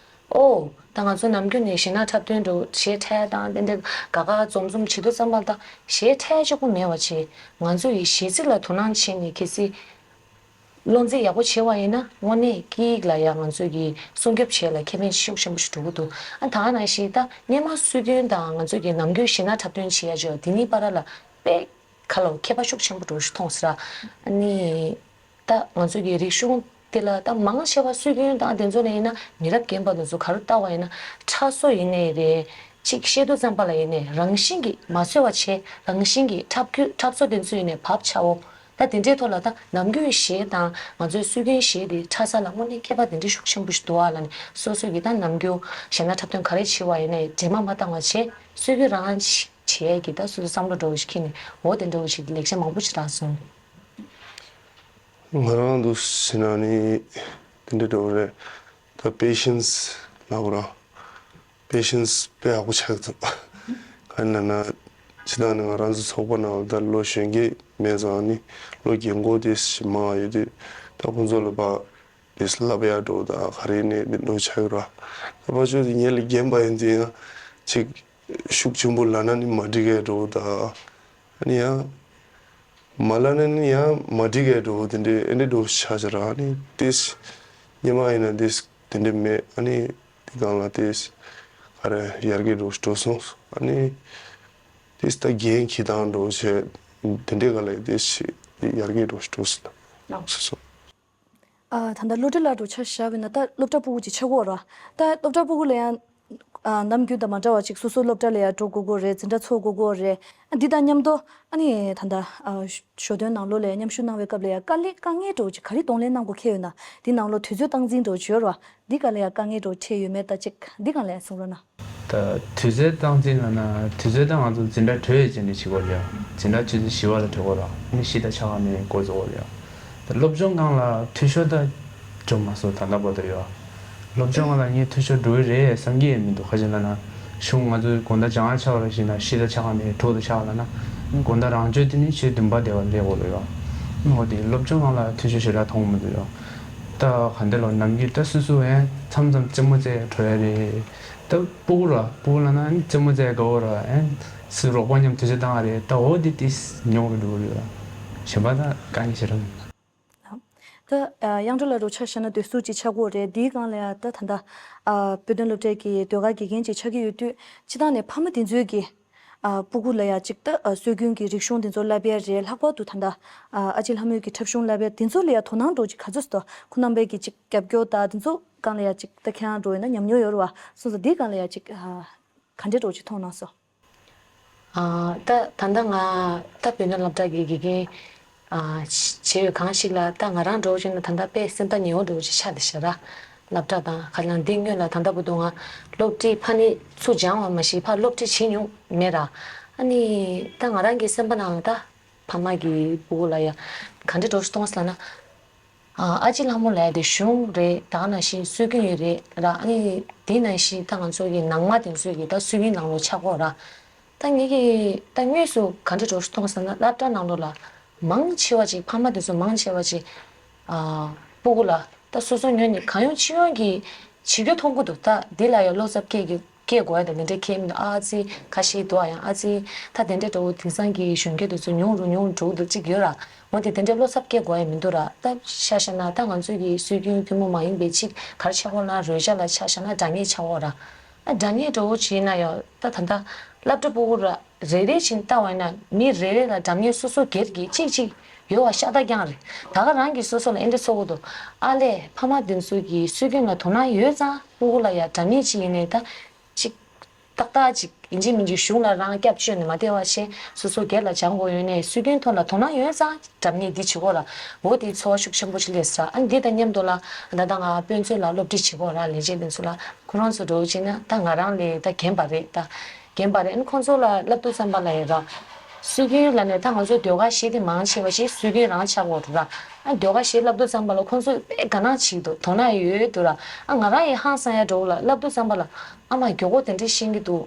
ཨོ། ད་ང་ཚོ་ནམ་རྒྱུན་ནས་གཞས་སྣ་འཁྲབ་སྟོན་འགྲོ་གཞས་འཁྲབ་དང་དེ་འདྲ་དགའ་དགའ་འཛོམས་འཛོམས་བྱེད་དུས་ཙམ་པ་ད་གཞས་འཁྲབ་གཅིག་པོ་མེད་པ་བྱས། ང་ཚོ་ཡི་གཞས་ཚིག་ལ་དོ་སྣང་བྱས་ནས་གལ་སྲིད་བློ་འཛིན་ཡག་པོ་བྱས་པ་ཡིན་ན་དངོས་གནས་སྐད་ཡིག་ལ་ཡང་ང་ཚོ་གི་སྲུང་སྐྱོབ་བྱེད་ལ་ཁེ་ཕན་ཤུགས་ཆེན་པོ་ཞིག་འགྲོ་གི་འདུག་ཨ་ད་ག་ནང་བཞིན་ད་སྔོན་མ་སྲོལ་རྒྱུན་དང་ང་ཚོ་གི་ནམ་རྒྱུན་གཞས་སྣ་འཁྲབ་སྟོན་བྱེད་ཡ་ཅིག་ཡོད། དེ་གཉིས་བར་ལ་དཔེ་ཁ་ལོ་ཁྱད་པར་ཤུགས་ཆེན་པོ་འགྲོ་ཞིག་མཐོང་སོང་ར། ཨ་ནི། ད་ང་ཚོ་གི་རིག་གཞུང་དེ་ལ་ད་མང་ཆེ་བ་སྲོལ་རྒྱུན་དང་དེ་ཚོ་ལ་ཡིན་ན་མི་རབས་རྒན་པ་དེ་ཚོ་ག་རེ་ལྟ་བ་ཡིན་ན་ཁྲ་བཟོ་ཡིན་ནའི་རེད། གཅིག་བཤད་དུས་ཙམ་པ་ལ་ཡིན་ནའི་རང་བཞིན་གྱིས་མ་བཟོས་པ་བྱས་རང་བཞིན་གྱིས་འཁྲབ་ཁུལ་འཁྲབ་བཟོ་དེ་ཚོ་ཡིན་ནའི་བབ་ཆགས་འོ། ད་དེ་འདྲའི་ཐོག་ལ་ད་ནམ་རྒྱུན་གཞས་དང་ང་ཚོའི་སྲོལ་རྒྱུན་གཞས་དེ་འཁྲབ་ས་ལ་དངོས་གནས་ཁྱད་པར་དེ་འདྲའི་ཤུགས་ཆེན་པོ་ཞིག་འདུག་ཨ་ལབ་ནས། སོ་སོ་གིས་ད་ནམ་རྒྱུན་གཞས་སྣ་འཁྲབ་སྟོན་ག་རེ་བྱེད་པ་ཡིན་ནའི་འགྲེལ་མ་མ་བཏང་བ་བྱས། སྲོལ་རྒྱུན་རང་བྱེད་ཀྱི་ད་སོ་སོ་བསམ་བློ་འདྲ་བོ་ཞིག་འཁྱེར་ནས། འོ་དེ་འདྲ་བོ་ཞིག་ལེགས་ཆ་མང་པོ་ཞིག་རག་སོང་། ང་རང་འདུག་ཟེར་ན་ནི་དེ་འདྲ་འདྲ་བོ་རེད། ད་པེ་ཤེན་སི་ལབ་དགོས་ར། པེ་ཤེན་སི་དཔེ་ཡག་པོ་ཆགས་ཐུབ། ག་རེ་ལབ་ན། སྤྱིར་བཏང་ནི་ང་རང་ཚོ་ཚོགས་པ་ནང་ལ་ད་ལོ་གཞོན་སྐྱེས་མེད་ཙང་ནི་ལོ་རྒན་གོག་དེ་ཞིག་མང་བ་ཡོད་དུས། ད་ཁོང་ཚོ་ལ་ཕར་དེ་བསླབ་ཡག་འགྲོ་ད་ག་རེ་ནས་དེ་འགྲོ་ཆགས་ཡོད་ར། ད་ཕར་ཕྱོགས་དེ་ངེད་ལས་རྒན་པ་ཡིན་དུས་ཡང་ཅིག་ཤུགས་ཆེན་པོ་ལབ་ན་ནི་མ་འགྲིག་གས་འགྲོ་ད། ཨ་ནི་ཡང་མ་ལབ་ན་ནི་ཡང་མ་འགྲིག་གས་འགྲོ། དེ་འདྲའི་ཨེ་འདྲའི་འགྲོ་ཆགས་ཆགས་ར། ཨ་ནི་དེ་སྔོན་མ་ཡིན་ན་དེ་དེ་འདྲའི་མེད། ཨ་ནི་དེ་སྒང་ལ་དེ་ག་རེ་ཡར་རྒྱས་འགྲོ་འགྲོ་སོང་། ཨ་ནི་དེ་ད་རྒན་གྱི་དང་འགྲོ་བྱས་དེ་འདྲའི་སྒང་ལ་དེ་ཡར་རྒྱས་འགྲོ་འགྲོ་སོང་། སོ་སོ། ཨ། ད་ལྟ་སློབ་གྲྭ་ལ་འགྲོ་ཆ་བཞག་པ་ཡིན་ན་ད་སློབ་གྲྭ་ཕྲུ་གུ་ཅིག་ཆགས་ཀྱི་ཡོད་རེད་བ། ད་སློབ་གྲྭ་ཕྲུ་གུ་ལ་ཡང་། ཨ། ནམ་རྒྱུན་དང་མ་འདྲ་བ་ཅིག་སོ་སོ་སློབ་གྲྭ་ལ་ཡང་འགྲོ་དགོས་ཀྱི་ཡོད་རེད། འཛིན་གྲྭ་ཚོགས་དགོས་ཀྱི་ཡོད་རེད། ཨ། འདི་དང་མཉམ་དུ་ཨ་ནི་ད་ལྟ་ཨ་ཞོ་སྟོན་ནང་ལོགས་ལ་ཡང་མཉམ་ཞུགས་གནང་བའི་སྐབས་ལ་ཡང་དཀའ་ལས་དཀའ་ངལ་འདྲ་བོ་ཅིག་ག་རེ་གདོང་ལེན་གནང་དགོས་འཁེལ་ཡོད་ན། འདི་ནང་ལོགས་དུས་ཚོད་སྟངས་འཛིན་འདྲ་བོ་ཅིག་ཡོད་རེད་བ། འདི་སྒང་ལ་ཡང་དཀའ་ངལ་འདྲ་བོ་འཕྲད་ཡོད་མེད་ད་ཅིག་འདི་སྒང་ལ་ཡང་གསུང་རོགས་གནང་། ད་དུས་ཚོད་སྟངས་འཛིན་ལབ་ན། དུས་ཚོད་ད་ང་ཚོ་འཛིན་གྲྭ་གྲོལ་ཡས་ཅན་དེ་བྱེད་དགོས་རེད། འཛིན་གྲྭ་ཆུ་ཚོད་བཞི་པ་ལ་གྲོལ་དགོས་ར། ཨ་ནི་གཞས་དང་ཕྱག་ནས་འགོ་རྩོམ་དགོས་རེད། ད་སློབ་སྦྱོང་སྒང་ལ་འཐུས་ཤོར་ད་འགྲོ་མ་སོང་། ད་ལྟ་བར་དུ་ཡོད། སློབ་སྦྱོང་སྒང་ལ་ངས་འཐུས་ཤོར་འགྲོ་གི་རེད་བསམ་གྱི་ཡོད་མི་འདུག་ག་རེ་ལབ་ན། གཞུང་ང་ཚོའི་དགོང་དག་སྦྱང་བ་ཆགས་ར་ཞིག་ན་གཞས་དང་ཕྱག་ནས་དྲུག་དང་ཕྱག་ལབ་ན། དགོང་དག་རང་ཆོས་དེ་ནི་ཆུ་ཚོད་བདུན་པ་དེ་བ་སླེབས་དགོས་རེད་ཡོད། འོ་དེ་སློབ་སྦྱོང་སྒང་ལ་འཐུས་ཤོར་ཞེ་དྲག་མཐོང་གི་མི་འདུག་ཡོད། ད་ག་འདྲ་ལོ་ནམ་རྒྱུན་ད་སོ་སོ་ཡང་མཚམས་མཚམས་རྩེད་མོ་རྩེ་འགྲོ་ཡ་རེད། ད་སྤུ་གུ་ར་སྤུ་གུ་ལབ་ན་རྩེད་མོ་རྩེ་དགའ་བོ་ར། ཨེ་སུ་རོགས་པ་མཉམ་དུས་ཚོད་བཏང་བ་རེད། ད་འོ་དེ་དེ་ཉོག་རུ་འགྲོ་གི་རེད། གཞན་པ་ད་དཀའ་ངལ་ཞེ་དྲག་མེད། ད་ཨ་དབྱངས་སྒྲོལ་ལགས་འདྲ་བོ་ཆ་བཞག་ན་སྡོད་སྲོལ་ཅིག་ཆགས་ཀྱི་ཡོད་རེད། འདིའི་སྒང་ལ་ཡང་ད་ད་ལྟ་ཨ་དཔེ་སྟོན་སློབ་གྲྭའི་གི་ཟློས་གར་དགེ་རྒན་ཅིག་ཆགས་ཀྱི་ཡོད་དུས། སྤྱིར་བཏང་ནས་ཕ་མ་དེ་ཚོའི་གི་ཨ་སྤུ་གུ་ལ་ཡང་ཅིག་ད་ཨ་སྲོལ་རྒྱུན་གྱི་རིག་གཞུང་དེ་ཚོ་བསླབ་ཡ་རེད། ལྷག་པར་དུ་ད་ལྟ་ཨ་ཨ་ཅེ་ལྷ་མོའི་གི་འཁྲབ་གཞུང་བསླབ་ཡ་དེ་ཚོ་ལ་ཡང་དོ་སྣང་འདྲ་བོ་ཅིག་ག་ཚོད་ད་ཁོང་རྣམ་པའི་གི་ཅིག་རྒྱབ་སྐྱོར་དང་དེ་ཚོ་སྒང་ལ་ཡང་ཅིག་ད་ཁྱེད་རང་འདྲ་བོ་ཡིན་ན་ཉམས་མྱོང་ཡོད་རེད་བ། སོང་ཙང་འདིའི་སྒང་ལ་ཡང་ཅིག་ཨ་ག་འདྲ་འདྲ་བོ་ཅིག་མཐོང་གནང་སོང་། ཨ་ད་ད་ལྟ་ང་ད་བོད་གནས་སློབ་གྲྭ་གི་དགེ་རྒན་ཨ་བྱས་ཡོད་གང་ཞིག་ལ། ད་ང་རང་འདྲ་བོ་བྱས་ན་ད་ལྟ་དཔེ་སེམས་ཐག་ཉེ་བོ་འདྲ་བོ་ཅིག་ཆགས་བསྡད་ཤག་ར། སློབ་གྲྭ་དང་ག་ལ་འདི་སྔོན་ལ་ད་ལྟ་བར་དུ་ང་སློབ་ཁྲིད་ཕ་ནི་ཚུར་སྦྱངས་པ་མ་གཞི་ཕར་སློབ་ཁྲིད་བྱེད་མྱོང་མེད་ར། ཨ་ནི་ད་ང་རང་གི་སེམས་པ་ནང་ལ་ད་ཕ་མ་གི་སྤུ་གུ་ལ་ཡ་ག་འདྲ་འདྲ་བོ་ཞིག་མཐོང་སོང་ལབ་ན། ཨ་ཨ་ཅེ་ལྷ་མོ་ལབ་ཡ་དེ་གཞུང་རེད། ད་ག་ནང་བཞིན་སྲོལ་རྒྱུན་ཡོད་རེད་ར། ཨ་ནི་དེ་ནང་བཞིན་ད་ང་ཚོ་གི་ནང་མ་དེ་ཚོ་གི་ད་སྲོལ་རྒྱུན་ནང་ལོགས་ཆགས་ཀྱི་ཡོད་ར། ད་ངེད་ཀྱིས་ད་དངོས་སུ་ག་འདྲ་འདྲ་བོ་ཞིག་མཐོང་སོང་ན། སློབ་གྲྭ་ནང་ལོགས་ལ་མང་ཆེ་བ་ཅིག་ཕ་མ་དེ་ཚོ་མང་ཆེ་བ་ཅིག་ཨ་སྤུ་གུ་ལ་ད་སོ་སོ་ངོས་ནས་གང་ཡོང་ཅི་ཡོང་གི་བྱེད་རྒྱུ་མཐོང་གི་འདུག་ད་འདི་ལ་ཡང་བློ་འཚབ་སྐྱེ་གི་སྐྱེ་དགོས་ཡ་དང་དེ་འདྲའི་ཁེལ་མི་འདུག་ཨ་ཙི་ཁ་ཤས་འདུག་ཨ་ཡང་ཨ་ཙི་ད་དེ་འདྲའི་འདྲ་བོ་དེང་སང་གི་གཞོན་སྐྱེས་དེ་ཚོ་ཉུང་རུ་ཉུང་རུ་འགྲོ་གི་འདུག་ཅིག་ཡོད་ར། འོ་དེ་དེ་འདྲའི་བློ་འཚབ་སྐྱེ་དགོས་ཡ་མི་འདུག་ར། ད་ཆ་བཞག་ན་ད་ང་ཚོའི་གི་སྲོལ་རྒྱུན་ཐུན་མོང་མ་ཡིན་པའི་ཅིག་ག་རེ་ཆགས་ཀྱི་ཡོད་ལབ་ན། རོལ་ཆ་ལ་ཆ་བཞག་ན་སྒྲ་སྙན་ཆགས་ཀྱི་ཡོད་ར། ཨ་སྒྲ་སྙན་འདྲ་བོ་ཅིག་ཡིན་ན་ཡང་ད་ད་ལྟ་སློབ་གྲྭ་སྤུ་གུ་ར་རེ་རེ་བཞིན་བལྟ་བ་ཡིན་ན་མི་རེ་རེ་ལ་སྒྲ་སྙན་སོ་སོ་སྒེར་གྱི་གཅིག་གཅིག་ཡོད་པ་ཤ་སྟག་རྐྱང་རེད། ད་ག་རང་གིས་སོ་སོ་ལ་ཨེ་འདྲ་ཚོར་གྱི་འདུག་ཨ་ལས་ཕ་མ་དེ་ཚོ་གིས་སྲོལ་རྒྱུན་ལ་དོ་སྣང་ཡོད་ཙང་སྤུ་གུ་ལ་ཡང་སྒྲ་སྙན་ཅིག་ཡིན་ནའི་ད་ཅིག་ཏག་ཏག་ཅིག་ཡིན་གཅིག་མིན་གཅིག་གཞུང་ལ་རང་སྐྱབས་བཅོལ་ནས་མ་བསྡད་པ་བྱས་སོ་སོ་སྒེར་ལ་སྦྱང་དགོས་ཡོད་ནའི་སྲོལ་རྒྱུན་ཐོག་ལ་དོ་སྣང་ཡོད་ཙང་སྒྲ་སྙན་འདི་བྱེད་དགོས་ར། འོ་དེ་ཚོར་བ་ཤུགས་ཆེན་པོ་ཅིག་སླེབས་ས། ཨ་འདི་དང་མཉམ་དུ་ལ་ད་ལྟ་ང་དཔེ་མཛོད་ལ་སློབ་ཁྲིད་བྱེད་དགོས་ར། ལས་བྱེད་དེ་ཚོ་ལ་ཁོ་རང་ཚོ་འདྲ་བོ་བྱས་ན་ད་ང་རང་ལས་ད་རྒན་པ་རེད་ད། རྒན་པ་རེད། ཨ་ནི་ཁོང་ཚོ་ལ་བསླབ་དུས་ཙམ་པ་ལ་ཡོད་ར། སྲོལ་རྒྱུན་ལབ་ནས་ད་ང་ཚོ་ཟློས་གར་གཞས་དེ་མང་ཆེ་བ་ཞིག་སྲོལ་རྒྱུན་རང་ཆགས་ཀྱི་ཡོད་ར། ཨ་ཟློས་གར་གཞས་བསླབ་དུས་ཙམ་པ་ལ་ཁོང་ཚོ་དཔེ་དགའ་སྣང་བྱེད་ཀྱི་འདུག་དོ་སྣང་ཡོད་འདུག་ར། ཨ་ང་རང་ཡང་ཧང་སང་ཡ་འདྲ་བོ་ལ་བསླབ་དུས་ཙམ་པ་ལ་ཨ་མ་མགྱོགས་པོ་དེ་འདྲས་ཤེས་ཀྱི་འདུག་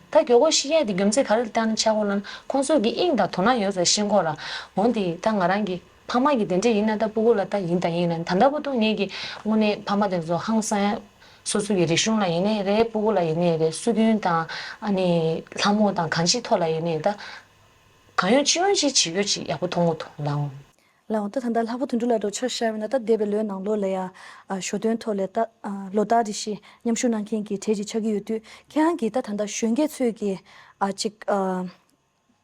ད་མགྱོགས་པོ་ཤེས་ཡ་དེ་རྒྱུ་མཚན་ག་རེ་ལ་བརྟེན་ནས་ཆགས་ཀྱི་ཡོད་ལབ་ན། ཁོང་ཚོ་གིས་དབྱིངས་དང་དོ་སྣང་ཡོད་ཙང་ཤེས་ཀྱི་ཡོད་ར། འོན་ཏེ་ད་ང་རང་གི་ཕ་མ་གིས་དེ་འདྲས་ཡིན་ན་ད་སྤུ་གུ་ལ་ད་ཡིན་དང་ཡིན་ན། ད་ལྟ་བར་དུ་ངེད་ཀྱི་དངོས་གནས་ཕ་མ་དེ་ཚོ་ཧང་སང་ཡ། སོ་སོ་གི་རིག་གཞུང་ལ་ཡིན་ནའི་རེད། སྤུ་གུ་ལ་ཡིན་ནའི་རེད། སྲོལ་རྒྱུན་དང་ཨ་ནི་ལྷ་མོ་དང་གང་ཅིའི་ཐོག་ལ་ཡིན་ནའི་ད་གང་ཡོང་ཅི་ཡོང་ཅིག་བྱེད་རྒྱུ་ཅིག་ཡག་པོ་མཐོང་གི་འདུག་ལགས། ལགས་འོང་། ད་ད་ལྟ་ལྷག་པ་དོན་གྲུབ་ལགས་འདྲ་བོ་ཆ་བཞག་པ་ཡིན་ན་ད་འདས་པའི་ལོའི་ནང་ལོགས་ལ་ཡ་ཨ་ཞོ་སྟོན་ཐོག་ལ་ད་ཨ་ལོ་ལྟར་རེ་བཞིན་མཉམ་ཞུགས་གནང་མཁན་གྱི་གྲས་ཅིག་ཆགས་ཀྱི་ཡོད་དུས། ཁྱེད་རང་གིས་ད་ད་ལྟ་གཞོན་སྐྱེས་ཚོས་ཀྱི་ཨ་ཅིག་ཨ་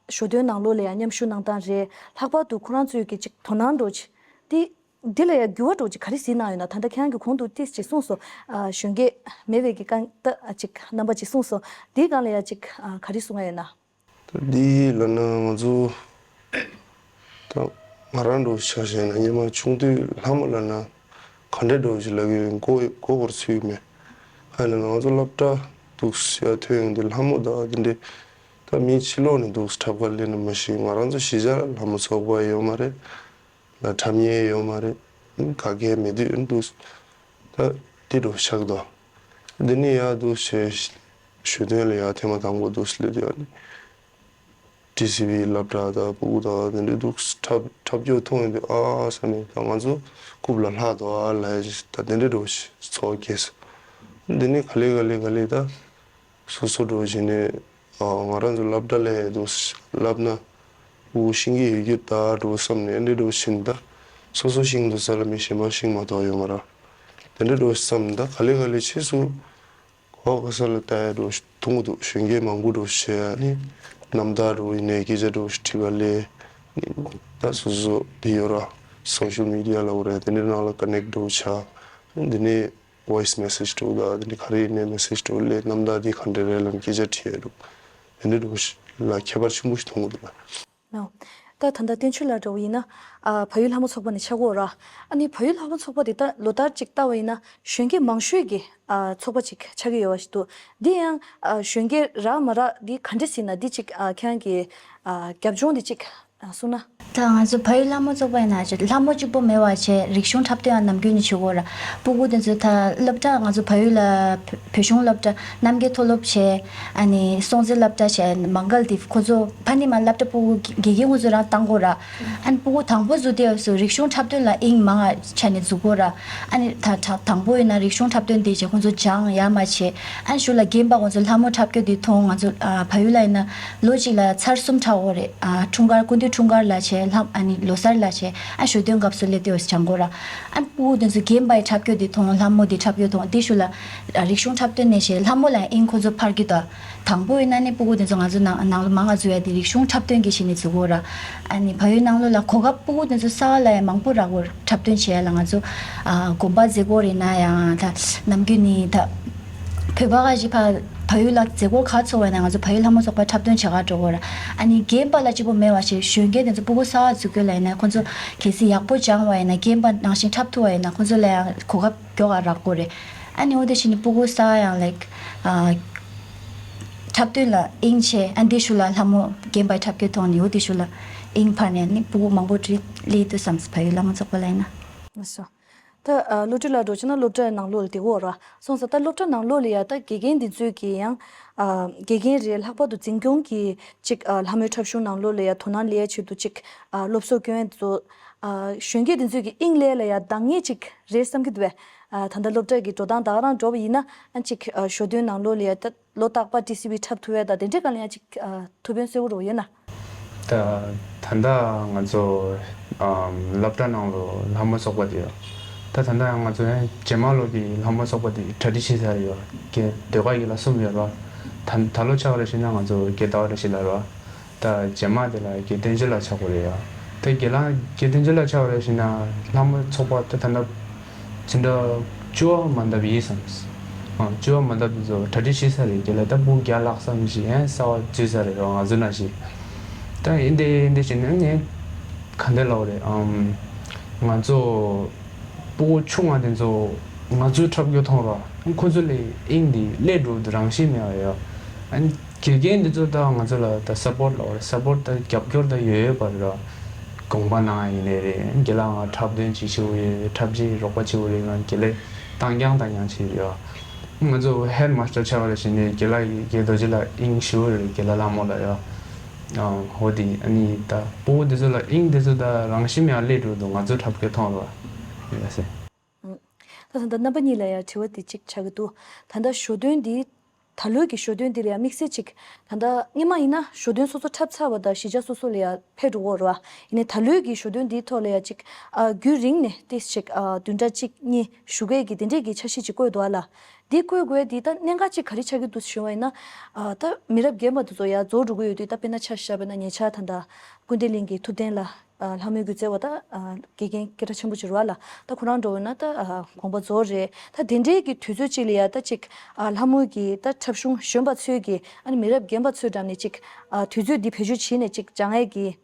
ཞོ་སྟོན་ནང་ལོགས་ལ་ཡང་མཉམ་ཞུགས་གནང་སྟངས་རེད། ལྷག་པར་དུ་ཁོ་རང་ཚོས་ཀྱི་ཅིག་དོ་སྣང་འདྲ་བོ་ཅིག་དེ་འདི་ལ་ཡང་འགྱུར་བ་འདྲ་བོ་ཅིག་ག་རེ་གཟིགས་གནང་ཡོད་ན། ད་ལྟ་ཁྱེད་རང་གིས་གོང་དུ་ཏོག་ཙམ་ཅིག་གསུངས་སོང་། ཨ་གཞོན་སྐྱེས་མེད་པའི་གི་དཀའ་ད་ཅིག་རྣམ་པ་ཅིག་གསུངས་སོང་། དེའི་སྒང་ལ་ཡང་ཅིག་ཨ་ག་རེ་གསུང་ཡ་ཡོད་ན། ད་འདི་ལབ་ན་ང་ཚོ་ད་ ང་རང་འདྲ་བོ་ཆ་བཞག་ན་སྔོན་མ་ཆུང་དུས་ལྷ་མོ་ལབ་ན་ག་འདྲ་འདྲ་བོ་ཞིག་ལབ་ཀྱི་ཡོད་མགོ་མགོ་སྐོར་ཚུད་ཀྱི་མེད། ཧ་ལས་ན་ང་ཚོ་སློབ་གྲྭ་འདུག་ཡ་ཐོན་ཡོང་དུས་ལྷ་མོ་དང་དེ་འདྲའི་ད་མི་ཕྱི་ལོགས་ནས་འདུག་འཁྲབ་ག་སླེབས་ན་མ་གཞི་ང་རང་ཚོ་གཞིས་ཆགས་ལྷ་མོ་ཚོགས་པ་ཡོད་མ་རེད། ལ་འཁྲབ་མཁན་ཡོད་མ་རེད། ག་གེ་མེད་དུས་འདུག་ད་དེ་འདྲ་བོ་ཆགས་འདུག་འདི་ནས་ཡར་འདུག་བྱས་ཞུ་དོན་ལ་ཡར་ཐེངས་མ་དང་པོ་འདུག་སླེབས་དུས་ཨ་ནི། ཊི་སི་ཝི་སློབ་གྲྭ་དང་ཕྲུ་གུ་དང་དེ་འདྲའི་འདུག་འཁྲབ་འཁྲབ་རྒྱུ་མཐོང་ཡོང་དུས་ཨ་ཟེར་ནས་ད་ང་ཚོ་རྐུབ་ལ་ལྷག་འདུག་ཨ་ལབ་ཡ་ད་དེ་འདྲའི་འདྲ་བོ་ཞིག་ཚོར་སྐྱེས་སོང་། འདི་ནས་ག་ལེ་ག་ལེ་ག་ལེ་ད་སོ་སོ་འདྲ་བོ་བྱས་ནས་ཨ་ང་རང་ཚོ་སློབ་གྲྭ་ལ་འདུག་བསླབ་ན་ཕྲུ་གུ་ཤེས་ཀྱི་ཡོད་རྒྱུ་ད་འདྲ་བོ་བསམ་ནས་འདི་འདྲ་བོ་བྱས་ནས་ད་སོ་སོ་ཤེས་འདུག་ས་ལ་མི་གཞན་པ་ཤེས་མ་གཏོགས་ཡོད་མ་རེད། དེ་འདྲའི་འདྲ་བོ་བསམ་ནས་ད་ག་ལེ་ག་ལེ་ཕྱིས་སུ། གོ་ག་ས་ལ་ལྟ་ཡ་འདྲ་བོ་ཞིག་མཐོང་གི་འདུག་གཞོན་སྐྱེས་མང་པོ་འདྲ་བོ་ཞིག་བྱས་ནི་རྣམ་ཐར་འདྲ་བོ་ཡིན་ནའི་སྐད་ཆ་འདྲ་བོ་ཞིག་བྲིས་པ་ལས་ནི་ད་སོ་སོ་དེ་ཡོད་ར་སོ་ཤལ་མི་ཌི་ཡ་ལ་འོ་རེད་དེ་འདྲའི་ནང་ལ་ཀ་ནེག་འདྲ་བོ་ཆགས་འདི་ནས་ཝོ་ཡི་སི་མེ་སེ་ཇི་འདྲ་བོ་དང་འདི་འདྲའི་ག་རེ་ཡིན་ནའི་མེ་སེ་ཇི་འདྲ་བོ་སླེབས་རྣམ་ཐར་འདི་ག་འདྲ་རེད་ལབ་ནས་སྐད་ཆ་དྲིས་ཡ་འདུག་དེ་འདྲའི་འདྲ་བོ་ཞིག་ལ་ཁྱད་པར་ཆེན་པོ་ཞིག་མཐོང་གི་འདུག་ལ། ནོ། ད་ད་ལྟ་བསྟན་ཆོས་ལགས་འདྲ་བོ་ཡིན་ན། ཨ་བལ་ཡུལ་ལྷ་མོ་ཚོགས་པ་ནས་ཆགས་ཀྱི་ཡོད་ར། ཨ་ནི་བལ་ཡུལ་ལྷ་མོ་ཚོགས་པ་དེ་ད་ལོ་ལྟར་ཅིག་ལྟ་བ་ཡིན་ན་གཞོན་སྐྱེས་མང་ཤོས་ཀྱི་ཨ་ཚོགས་པ་ཅིག་ཆགས་ཀྱི་ཡོད་པ་ཞིག་འདུག་འདི་ཡང་ཨ་གཞོན་སྐྱེས་རག་མ་རག་འདི་ག་འདྲ་ཟེར་ན་འདི་ཅིག་ཨ་ཁྱེད་རང་གི་ཨ་རྒྱབ་ལྗོངས་འདི་ཅིག་ཨ་གསུངས་ན། ད་ང་ཚོ་བལ་ཡུལ་ལྷ་མོ་ཚོགས་པ་ཡིན་ན་ཅིག་ལྷ་མོ་གཅིག་པོ་མེད་པ་བྱས་རིག་གཞུང་འཁྲབ་སྟོན་ཡང་ནམ་རྒྱུན་ནས་བྱེད་ཀྱི་ཡོད་ར། སྤུ་གུ་དེ་ཚོ་ད་སློབ་གྲྭ་ང་ཚོ་བལ་ཡུལ་ལ་བོད་གཞུང་སློབ་གྲྭ་རྣམ་རྒྱལ་མཐོ་སློབ་བྱས། ཨ་ནི་སྲོང་བཙན་སློབ་གྲྭ་བྱས་མང་གལ་དེ་ཁོ་ཚོ་ཕ་ནི་མ་སློབ་གྲྭ་སྤུ་གུ་དགེ་རྒན་ཁོ་ཚོ་རང་བཏང་དགོས་ར། ཨ་ནི་སྤུ་གུ་དང་པོ་འཛུལ་དུས་སུ་རིག་གཞུང་འཁྲབ་སྟོན་ལ་དབྱིངས་མང་ང་ཆ་ནས་འཛུལ་དགོས་ར། ཨ་ནི་ད་ད་དང་པོ་ཡིན་ན་རིག་གཞུང་འཁྲབ་སྟོན་དེ་བྱས་ཁོ་ཚོ་སྦྱང་ཡ་མ་བྱས། ཨ་ནི་གཞུག་ལ་རྒན་པ་ཁོ་ཚོ་ལྷ་མོ་འཁྲབ་རྒྱུ་དེ་མཐོང་ང་ཚོ་ཨ་བལ་ཡུལ་ལ་ཡིན་ན་ལོ་གཅིག་ལ་ཚར་གསུམ་འཁྲབ་དགོས་རེད། ཨ་འཁྲུངས་སྐར་སྐུ་མདུན་འཁྲུངས་སྐར་ལ་བྱས་ལྷ་ཨ་ནི་ལོ་གསར་ལ་བྱས་ཨ་ཞོ་སྟོན་སྐབས་སུ་སླེབས་དུས་སྦྱང་དགོས་ར། ཨ་ནི་སྤུ་གུ་དེ་ཚོ་རྒན་པའི་འཁྲབ་རྒྱུ་དེ་མཐོང་ལྷ་མོ་དེ་འཁྲབ་རྒྱུ་མཐོང་དེ་གཞུག་ལ། རིག་གཞུང་འཁྲབ་སྟོན་ནས་བྱས་ལྷ་མོ་ལ་དབྱིངས་ཁོ་ཚོ་འཕར་གྱི་འདུག་དང་པོ་ཡིན་ན་ནི་སྤུ་གུ་དེ་ཚོ་ང་ཚོ་ནང་ནང་ལོ་མང་ང་ཚོ་ཡ་དེ་རིག་གཞུང་འཁྲབ་སྟོན་གྱི་ཞིག་ནས་འཛུལ་གོ་ར། ཨ་ནི་བལ་ཡུལ་ནང་ལོ་ལ་གོ་སྐབས་སྤུ་གུ་དེ་ཚོ་གསར་པ་ལ་ཡང་མང་པོ་རག་གོ་འཁྲབ་སྟོན་བྱས་ལ་ང་ཚོ་ཨ་དགོན་པ་མཛད་སྒོ་རེད་ན་ཡང་ད་ནམ་རྒྱུན་ནི་ད་བོད་པ་ག་ཞིག་ཕ་བལ་ཡུལ་ལ་མཛད་སྒོ་ག་ཚོགས་པ་ཡིན་ན་ང་ཚོ་བལ་ཡུལ་ལྷ་མོ་ཚོགས་པ་འཁྲབ་སྟོན་བྱེད་ག་འགྲོ་གོ་ར། ཨ་ནི་རྒན་པ་ལ་གཅིག་པོ་མེད་པ་ཞིག་གཞོན་སྐྱེས་དེ་ཚོ་སྤུ་གུ་གསར་པ་འཛུལ་གོ་ལ་ཡིན་ན་ཁོ་ཚོ་གལ་སྲིད་ཡག་པོ་སྦྱང་བ་ཡིན་ན་རྒན་པ་ནང་བཞིན་འཁྲབ་ཐུབ་པ་ཡིན་ན་ཁོ་ཚོ་ལ་ཡང་གོ་སྐབས་མགྱོགས་པ་རག་གོ་རེད། ཨ་ནི་འོ་དེ་བཞིན་སྤུ་གུ་གསར་ཡང་ལེགས་ཨ་འཁྲབ་སྟོན་ལ་དབྱིངས་ཆེ་ཨ་འདི་ཞུ་ལ་ལྷ་མོ་རྒན་པའི་འཁྲབ་སྟོན་ཐོག་ནས་འོ་དེ་ཞུ་ལ་དབྱིངས་འཕར་ནས་ནི་སྤུ་གུ་མང་པོ་ཁྲིད་ལས་དུ་བསམ་བལ་ཡུལ་ལྷ་མོ་ཚོགས་པ་ལ་ཡིན་ན། ལགས་སོ། ད་ཨ་སློབ་ཕྲུག་ལ་འགྲོ་ཕྱིན་ན་སློབ་གྲྭའི་ནང་ལོགས་ལ་བསྡད་ཀྱི་ཡོད་ར་སོང་ཙང་ད་སློབ་གྲྭ་ནང་ལོགས་ལ་ཡ་ད་དགེ་རྒན་འདི་ཚོས་ཀྱི་ཡང་ཨ་དགེ་རྒན་རེད་ལྷག་པར་དུ་འཛིན་སྐྱོང་གི་ཅིག་ཨ་ལྷ་མོའི་འཁྲབ་གཞུང་ནང་ལོགས་ལ་ཡ་དོ་སྣང་སླེབས་ཡ་ཆེད་དུ་ཅིག་ཨ་སློབ་གསོ་སྐྱོན་ཡ་དེ་ཚོ་ཨ་གཞོན་སྐྱེས་འདི་ཚོས་ཀྱི་དབྱིངས་སླེབས་ལ་ཡ་འདང་ངེས་ཅིག་རེད་བསམ་གྱི་འདུག་བས། ཨ་ད་ལྟ་སློབ་གྲྭ་གི་འགྲོ་སྟངས་ད་ག་རང་འགྲོ་བ་ཡིན་ན་ཨ་ཅིག་ཨ་ཞོ་སྟོན་ནང་ལོགས་ལ་ཡ་ད་ལོ་རྟག་པར་ཊི་སི་ཝི་འཁྲབ་ཐུབ་ཡ་ད་དེ་འདྲའི་སྒང་ལ་ཡ་ཅིག་ཨ་ཐུགས་ཕན་གསོས་པོ་རོ་ཡོད་ན། ད་ད་ལྟ་ང་ཚོ་ཨམ་སློབ་གྲྭ་ནང་ལོ་ལྷ་མོ་ཚོགས་པ་དེ་ཡོད། ད་ད་ལྟ་ང་ཚོ་ཡང་རྗེས་མ་ལོ་གི་ལྷ་མོ་ཚོགས་པ་དེ་གྲ་སྒྲིག་བྱེད་ས་ཡོད། གི་ཟློས་གར་གྱི་ལ་གསུམ་ཡོད་རོ། ད་ད་ལོ་ཆགས་རེ་ཞིག་ན་ང་ཚོ་གི་ཟླ་བ་རེ་ཞིག་ལ་རོ། ད་རྗེས་མ་དེ་ལ་དགེ་བསྟན་ཆོས་ལ་ཆགས་པ་རེད་ཡ། ད་དགེ་ལགས་དགེ་བསྟན་ཆོས་ལ་ཆགས་རེ་ཞིག་ན་ལྷ་མོ་ཚོགས་པ་ད་ད་ལྟ་ཅི་འདྲ་བཅུ་བ་མ་འདབ་ཡིན་བསམ། ཨ་བཅུ་བ་མ་འདབ་དེ་ཚོ་གྲ་སྒྲིག་བྱེད་ས་རེད་དགེ་ལགས་ད་སྤུ་རྒྱ་ལགས་བསམ་ཞིག་ཡན་གསར་བ་འཛུལ་ས་རེད་རོ་ང་ཚོ་ན་ཞིག་ད་ཡིན་དེ་ཡིན་དེ་བྱས་ན་ངས་ག་འདྲ་ལབ་རེད་ཨམ། ང་ཚོ་སྤུ་གུ་ཆུང་བ་དེ་ཚོ་ང་ཚོའི་འཁྲབ་རྒྱུ་མཐོང་རོགས་ཁོ་ཚོ་ལས་དབྱིངས་འདི་སླེབས་འགྲོ་དུས་རང་བཞིན་མེད་པ་ཡོད། ཨ་ནི་དགེ་རྒན་འདི་ཚོ་ད་ང་ཚོ་ལ་ད་སབ་པོར་ལབ་རེད་སབ་པོར་ད་རྒྱབ་སྐྱོར་ད་ཡོད་ཡོད་པ་རེད་ར། དགོངས་པ་གནང་ཡ་ཡིན་ནའི་རེད་དགེ་ལགས་ང་འཁྲབ་སྟོན་ཅིག་ཞུ་གི་ཡོད་འཁྲབ་ཅིག་རོགས་པ་བྱེད་དགོས་རེད་ང་དགེ་ལས་བཏང་རྐྱང་བཏང་རྐྱང་བྱེད་ཀྱི་ཡོད། ང་ཚོ་ཧེཌ་མ་སི་ཊར་ཆགས་པ་རེད་བྱས་ནས་དགེ་ལགས་ཀྱི་དགེ་རྡོ་རྗེ་ལགས་དབྱིངས་ཞུ་གི་རེད་དགེ་ལགས་ལྷ་མོ་ལ་ཡོད། ཨ་འོ་དེ་ཨ་ནི་ད་སྤུ་གུ་དེ་ཚོ་ལ་དབྱིངས་དེ་ཚོ་ད་རང་བཞིན་མེད་པ་སླེབས་འགྲོ་འདུག་ང་ཚོ་འཁྲབ་སྐད་མཐོང་རོགས་ཡོད་ཟེར། ད་ད་ལྟ་རྣམ་པ་གཉིས་ལ་ཡང་དྲི་བ་འདི་གཅིག་ཆགས་ཀྱི་འདུག་ད་ལྟ་ཞོ་སྟོན་འདི་ད་ལོའི་གི་ཞོ་སྟོན་འདི་ལ་ཡང་དམིགས་བསལ་གཅིག་ད་ལྟ་སྔོན་མ་ཡིན་ན་ཞོ་སྟོན་སོ་སོ་འཁྲབ་ཚར་བ་དང་གཞིས་ཆགས་སོ་སོ་ལ་ཡང་ཕེབས་འགྲོ་གི་ཡོད་རེད་བ། ཡིན་ནའི་ད་ལོའི་གི་ཞོ་སྟོན་འདིའི་ཐོག་ལ་ཡང་གཅིག་ཨ་རྒྱུན་རིང་ནས་ཏོག་ཙམ་ཅིག་ཨ་བདུན་ཕྲག་གཅིག་གཉིས་བཞུགས་ཡས་ཀྱི་དེ་འདྲས་ཀྱི་འཆར་གཞི་ཅིག་བཀོད་འདུག་ཨ་ལ། འདི་བཀོད་དགོས་འདི་ད་གནད་འགག་ཅིག་ག་རེ་ཆགས་ཀྱི་འདུག་ཞུ་བ་ཡིན་ན། ཨ་ད་མི་རབས་རྒན་པ་དེ་ཚོ་ཡང་རྫོགས་འགྲོ་གི་ཡོད་དུས་ད་དཔེར་ན་ཆ་བཞག་པ་ཡིན་ན་ཉེ་ཆར་ད་ལྟ་སྐུ་ལྡེ་གླིང་གི་ཐུབ་བསྟན་ལགས། ཨ་ལྷ་མོའི་སྒྱུ་རྩལ་བ་ད་ཨ་དགེ་རྒན་སྐད་གྲགས་ཆེན་པོ་ཅིག་རེད་བ་ལ། ད་ཁོ་རང་འགྲོ་འོས་ན་ད་ཨ་དགོངས་པ་རྫོགས་རེད། ད་དེ་འདྲའི་གི་དུས་ཚོད་ཅིག་ལ་ཡ་ད་ཅིག་ཨ་ལྷ་མོའི་གི་ད་འཁྲབ་གཞུང་གཞོན་པ་ཚོས་གི་ཨ་ནི་མི་རབས་རྒན་པ་ཚོའི་འགྲམ་ནས་ཅིག་ཨ་དུས་ཚོད་འདི་བེད་སྤྱོད་བྱས་ནས་ཅིག་སྦྱང་ཡས་གི་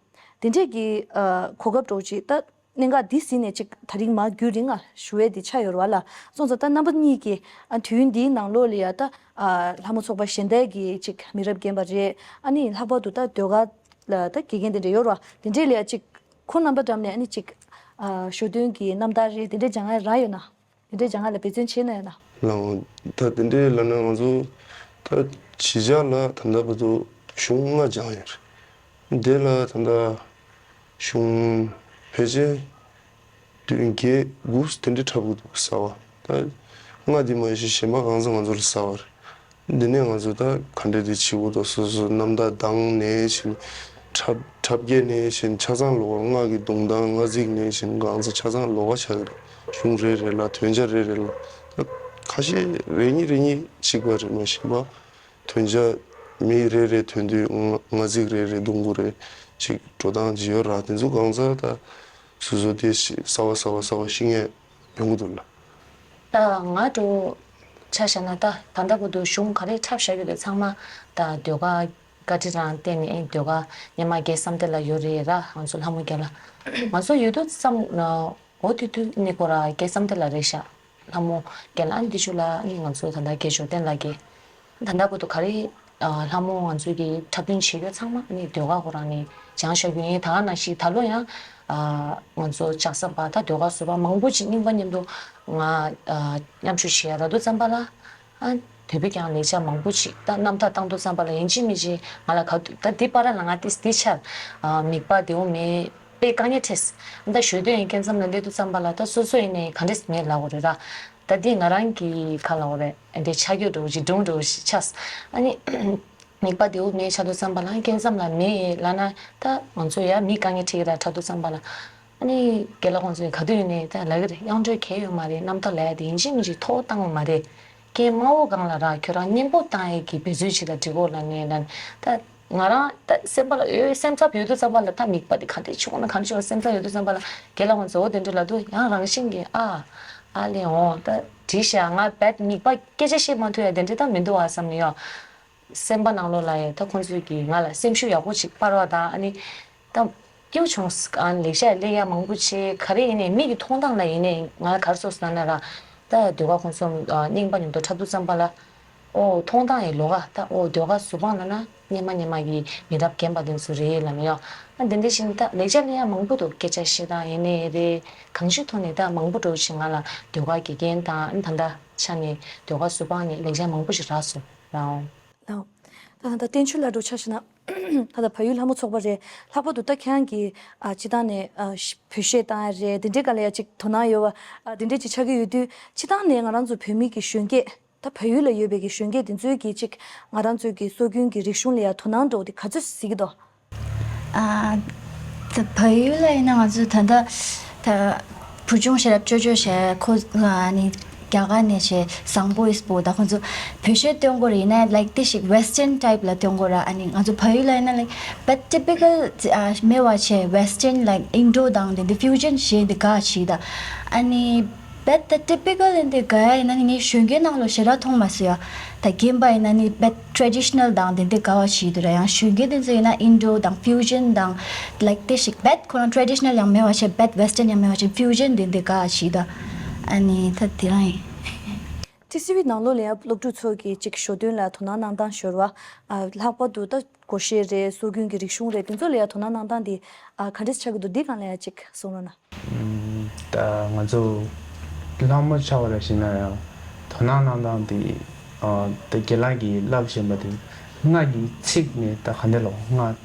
དེ་འདྲས་ཀྱི་ཨ་གོ་སྐབས་འདྲ་བོ་ཅིག་ད་གནད་འགག་འདི་ཟིན་ནས་ཅིག་ད་རིང་མ་རྒྱུན་རིང་ང་ཞུ་ཡས་འདི་ཆགས་ཡོད་རེད་བ་ལ། སོང་ཙང་ད་རྣམ་པ་གཉིས་ཀྱིས་ཨ་དུས་ཡུན་འདིའི་ནང་ལོགས་ལ་ཡ་ད་ཨ་ལྷ་མོ་ཚོགས་པ་གཞན་དག་གི་ཅིག་མི་རབས་རྒན་པ་རེད། ཨ་ནི་ལྷག་པར་དུ་ད་ཟློས་གར་ལ་ད་དགེ་རྒན་དེ་འདྲ་ཡོད་རེད་བ། དེ་འདྲས་ལ་ཡ་ཅིག་ཁོང་རྣམ་པ་འགྲམ་ནས་ཨ་ནི་ཅིག་ཨ་ཞོ་སྟོན་གྱི་རྣམ་ཐར་རེད་དེ་འདྲས་སྦྱང་ཡ་རག་ཡོད་ན། དེ་འདྲའི་སྦྱང་ཡ་ལ་འབད་བརྩོན་བྱས་ན་ཡང་ན། ལགས། ད་དེ་འདྲའི་ལབ་ན་ང་ཚོ་ད་གཞིས་ཆགས་ལ་ད་ལྟ་བར་དུ་གཞུང་ལྔ་སྦྱངས་ཡོད་རེད། དེ་ལ་ད་ལྟ་གཞུང་ཕལ་ཆེར་བདུན་བརྒྱད་དགུ་དེ་འདྲའི་འཁྲབ་ཀྱི་འདུག་གསར་བ། ད་ལྔ་དེ་མ་གཞི་གཞན་པ་གང་ཚང་ང་ཚོ་ལ་གསར་བ་རེད། འདི་ནས་ང་ཚོ་ད་ག་འདྲས་དེ་བྱེད་དགོས་འདུག་སོ་སོ་རྣམ་ཐར་གདངས་ནས་བཞིན་འཁྲབ་འཁྲབ་སྐད་ནས་བཞིན་ཆ་ཚང་ལོགས་ཀ་སྔགས་ཀྱི་གདུང་དང་སྔགས་ཚིག་ནས་བཞིན་གང་ཚང་ཆ་ཚང་ལོགས་ཀ་ཆགས་ཀྱི་རེད། གཞུང་རེ་རེ་ལ་དོན་བྱ་རེ་རེ་ལ་ད་ཁ་ཤས་རེ་གཉིས་རེ་གཉིས་གཅིག་པ་རེད་མ་གཞི་པ་དོན་བྱ་མི་རེ་རེ་དོན་དུས་སྔགས་ཚིག་རེ་རེ་གདུང་དགོས་རེད་ཅིག་འགྲོ་སྟངས་ཅིག་ཡོད་ར། དེ་ཚོ་གང་ཚང་ད་སོ་སོ་དེ་ཤི་གསར་བ་གསར་བ་གསར་བ་ཤེས་མཁན་ཡོང་གི་འདུག་ལ། ད་ང་འགྲོ་ཆ་བཞག་ན་ད་ད་ལྟ་བར་དུ་གཞུང་ག་རེ་འཁྲབ་བཞག་ཡོད་དེ་ཚང་མ་ད་ཟློས་གར་བཀའ་དྲིན་རང་བརྟེན་ནས་ཨེ་ཟློས་གར་སྔོན་མ་རྒྱལ་བསམ་གཏན་ལགས་ཡོད་རེད་ར། ང་ཚོ་ལྷ་མོ་རྒྱལ་ལགས་ང་ཚོ་ཡོད་དུས་ཙམ་འོ་དུས་དུས་ནི་ཁོ་ར་རྒྱལ་བསམ་གཏན་ལགས་རེད་ཤག་ལྷ་མོ་རྒྱལ་ལགས་ཨ་ནི་འདི་ཆུ་ལ་ཨ་ནི་ང་ཚོ་ད་ལྟ་རྒྱལ་མཆོག་བསྟན་ལགས་ཀྱིས་ད་ལྟ་བར་དུ་ག་རེ་ལྷ་མོ་ང་ཚོ་གི་འཁྲབ་སྟོན་བྱེད་ཡོད་ཚང་མ་ཨ་ནི་ཟློས་གར་ཁོ་རང་ནས་སྦྱངས་བཞག་རྒྱུ་ཡིན། ད་ག་ནང་བཞིན་ད་ལོ་ཡང་ང་ཚོ་ལྕགས་ཟམ་པ་ད་ཟློས་གར་ཟུར་པ་མང་པོ་ཅིག་རྙིང་པ་མཉམ་དུ་ང་མཉམ་ཞུགས་བྱེད་ཡ་རག་དུས་ཙམ་པ་ལ། ཨ་དེ་བས་ཀྱང་ལེགས་ཆ་མང་པོ་ཅིག་ད་རྣམ་ཐར་བཏང་དུས་ཙམ་པ་ལ་ཡིན་གཅིག་མིན་གཅིག་ང་ལ་ག་དུས་ད་འདི་པར་ལ་ང་ཏིས་འདི་ཆར་མིག་པ་དེའུ་མེད་དཔེ་དཀའ་ངལ་འཕྲད། ད་ཞོ་སྟོན་ཡིན་སྐབས་མཚམས་ལ་སླེབས་དུས་ཙམ་པ་ལ་ད་སོ་སོ་ཡིན་ནའི་ག་འདྲས་མེད་ལབ་དགོས་རེད་ར། ད་འདི་ང་རང་གི་ཁ་ལ་འོ་རེད་འདི་ཆ་རྒྱུས་འགྲོ་ཞིག་སྒྲུང་འགྲོ་ཞིག་ཆགས། ཨ་ནི་མིག་པ་དེའུ་མེད་ཆགས་དུས་ཙམ་པ་ལ་སྐབས་མཚམས་ལ་མེད་ལབ་ན་ད་ང་ཚོ་ཡ་མི་དཀའ་ངལ་འཕྲད་ཀྱི་ར་འཁྲབ་དུས་ཙམ་པ་ལ། ཨ་ནི་རྒན་ལགས་ཁོང་ཚོས་ག་དུས་ཡིན་ནའི་ད་ལབ་ཀྱི་རེད། དབྱངས་འགྲོས་གལ་ཡོད་མ་རེད། རྣམ་ཐར་ལབ་ཡ་དེ་ཡིན་གཅིག་མིན་གཅིག་ཐོག་བཏང་དགོས་མ་རེད། རྐྱེན་སྨྲ་བོ་སྒང་ལ་ར་ཁྱོད་རང་གཉེན་པོ་བཏང་ཡས་ཀྱི་འབད་རྩོལ་བྱེད་ད་འགྲིག་གོ་ལབ་ནས་ལབ་ནས་ད་ང་རང་ད་སེམས་པ་ལ་ཡོད་སེམས་འཚབ་ཡོད་དུས་ཙམ་པ་ལ་ད་མིག་པ་དེ་ག་འདྲས་བྱུང་ན་ག་འདྲས་བྱུང་ན་སེམས་འཚབ་ཡོད་དུས་ཙམ་པ་ལ་རྒན་ལགས་ཁོང་ཚོས་འོ་དེ་འདྲས་ལབ་དུས་ཡང་རང་བཞིན་གྱིས་ཨ་ཨ་ལས་འོང་ད་བྲིས་ཤག་ང་རྦད་མིག་པ་སྐད་ཆ་བཤད་མ་ཐུབ་ཡ་དེ་འདྲས་ད་མི་འདུག་ཨ་བསམ་ནས་ཡོད། སེམས་པ་ནང་ལོགས་ལ་ཡང་ད་ཁོང་ཚོས་ཀྱིས་ང་ལ་སེམས་ཤུགས་ཡག་པོ་ཅིག་སྤར་བ་དང་ཨ་ནི་ད་སྐྱིད་པོ་བྱུང་ཨ་ནི་ལེགས་བཤད་གླེང་ཡ་མང་པོ་བྱས་ག་རེ་ཡིན་ནའི་མིག་གི་མཐོང་སྟངས་ལ་ཡིན་ནའི་ང་ག་རེ་སོགས་ལབ་ན་ར་ད་ཟློས་གར་ཁོང་ཚོ་རྙིང་པ་མཉམ་དུ་འཁྲབ་དུས་ཙམ་པ་ལ་ཨོ་མཐོང་སྟངས་ཡི་ལོགས་ཀ་ད་ཨོ་ཟློས་གར་གཟུ་དཔང་ལབ་ན་སྔོན་མ་སྔོན་མ་གི་མི་རབས་རྒན་པ་དེ་ཚོ་རེད་ལབ་ནས་ཡོད། ཨ་འདི་འདྲ་བཞིན་ད་ལེགས་བཤད་གླེང་ཡ་མང་པོ་འདུག་སྐད་ཆ་བཤད་སྟངས་ཡིན་ནའི་རེད། གང་ཅིའི་ཐོག་ནས་ད་མང་པོ་འདྲ་བོ་ཞིག་ང་ལ་ཟློས་གར་དགེ་རྒན་དང་ཨ་ནི་ད་ལྟ་ཆ་ནས་ཟློས་གར་གཟུ་དཔང་ནས་ལེགས་བཤད་མང་པོ་ཞིག་རག་སོང་རང་། ལགས། ད་ད་ལྟ་བསྟན་ཆོས་ལགས་འདྲ་བོ་ཆ་བཞག་ན། ད་ལྟ་བལ་ཡུལ་ལྷ་མོ་ཚོགས་པ་རེད། ལྷག་པར་དུ་ད་ཁྱེད་རང་གིས་ཨ་སྤྱིར་བཏང་ནས་ཨ་ཤ་བོད་གཞས་བཏང་ཡ་རེད་དེ་འདྲའི་སྒང་ལ་ཡ་ཅིག་དོ་སྣང་ཡོད་པ་ཨ་དེ་འདྲའི་ཅིག་ཆགས་ཀྱི་ཡོད་དུས་སྤྱིར་བཏང་ནས་ང་རང་ཚོ་བོད་མི་གི་གཞོན་སྐྱེས་ད་བལ་ཡུལ་ལ་ཡོད་པའི་གི་གཞོན་སྐྱེས་དེ་ཚོའི་གི་ཅིག་ང་རང་ཚོའི་གི་སྲོལ་རྒྱུན་གི་རིག་གཞུང་ལ་ཡ་དོ་སྣང་འདྲ་བོ་དེ་ག་ཚོད་གཟིགས་ཀྱི་འདུག་ཨ། ད་བལ་ཡུལ་ལ་ཡིན་ན་ང་ཚོ་ད་ལྟ་ད་བུ་ཆུང་ཤེས་རབ་ཅོ་ཅོ་ཞེས་ཁོ་ཨ་ནི་རྒྱ་གར་ནས་བྱས་བཟང་པོ་ཨིས་པོ་ད་ཁོ་ཚོ་བོད་གཞས་སྟོན་གོ་རེད། ཡིན་ན་ལའིག་དེ་ཞིག་ཝེ་སི་ཊརན་ཊའིབ་ལ་སྟོན་གོ་ར། ཨ་ནི་ང་ཚོ་བལ་ཡུལ་ལ་ཡིན་ན་ལའིག་བད་ཊི་པི་ཀལ་ཨ་མེད་པ་བྱས་ཝེ་སི་ཊརན་ལའིག་ཨིན་ཌོ་དང་དེ་འདི་ཕིའུ་ཇན་ཞེས་འདི་ག་ཞིག་ད་ཨ་ནི། བད་ད་ཊི་པི་ཀལ་ཡིན་དེ་ག་ཡིན་ན་ནི་ངའི་གཞོན་སྐྱེས་ནང་ལོ་ཞེ་དྲག་མཐོང་མ་སོང་ཡ། ད་རྒན་པ་ཡིན་ན་ནི་བད་ཊེ་རེ་ཌི་ཤི་ནལ་དང་དེ་འདི་ག་བ་ཞིག་འདུག་ར། ཡང་གཞོན་སྐྱེས་དེ་ཚོ་ཡིན་ན་ཨིན་ཌོ་དང་ཕིའུ་ཇན་དང་ལའིག་དེ་ཞིག་བད་ཁོ་རང་ཊེ་རེ་ཌི་ཤི་ནལ་ཡང་མེད་པ་བྱས་བད་ཝེ་སི་ཊརན་ཡང་མེད་པ་བྱས་ཕིའུ་ཇན་དེ་འདི་ག་ཞིག་ད། ཨ་ནི་ད་དེ་རང་ཡིན། ཊི་སི་ཝི་ནང་ལོགས་ལ་ཡང་སློབ་ཕྲུག་ཚོ་གིས་ཅིག་ཞོ་སྟོན་ལ་དོ་སྣང་གནང་སྟངས་ཞོར་བ། ཨ་ལྷག་པར་དུ་ད་སྒོར་གཞས་རེད་སྲོལ་རྒྱུན་གྱི་རིག་གཞུང་རེད་དེ་ཚོ་ལ་ཡང་དོ་སྣང་གནང་སྟངས་དེ་ཨ་ག་འདྲས་ཆགས་ཀྱི་འདུག་འདི་སྒང་ལ་ཡང་ཅིག་གསུང་རོགས་གནང་། ད་ང་ཚོ་ལྷ་མོ་ཆ་བ་ར་ཞིག་ན་ཡང་དོ་སྣང་གནང་སྟངས་དེ་ཨ་ད་རྒན་ལགས་ཀྱིས་ལབ་བཞིན་པ་དེ་སྔགས་ཀྱི་ཚིག་ནས་ད་ག་འདྲ་ལོ་སྔགས་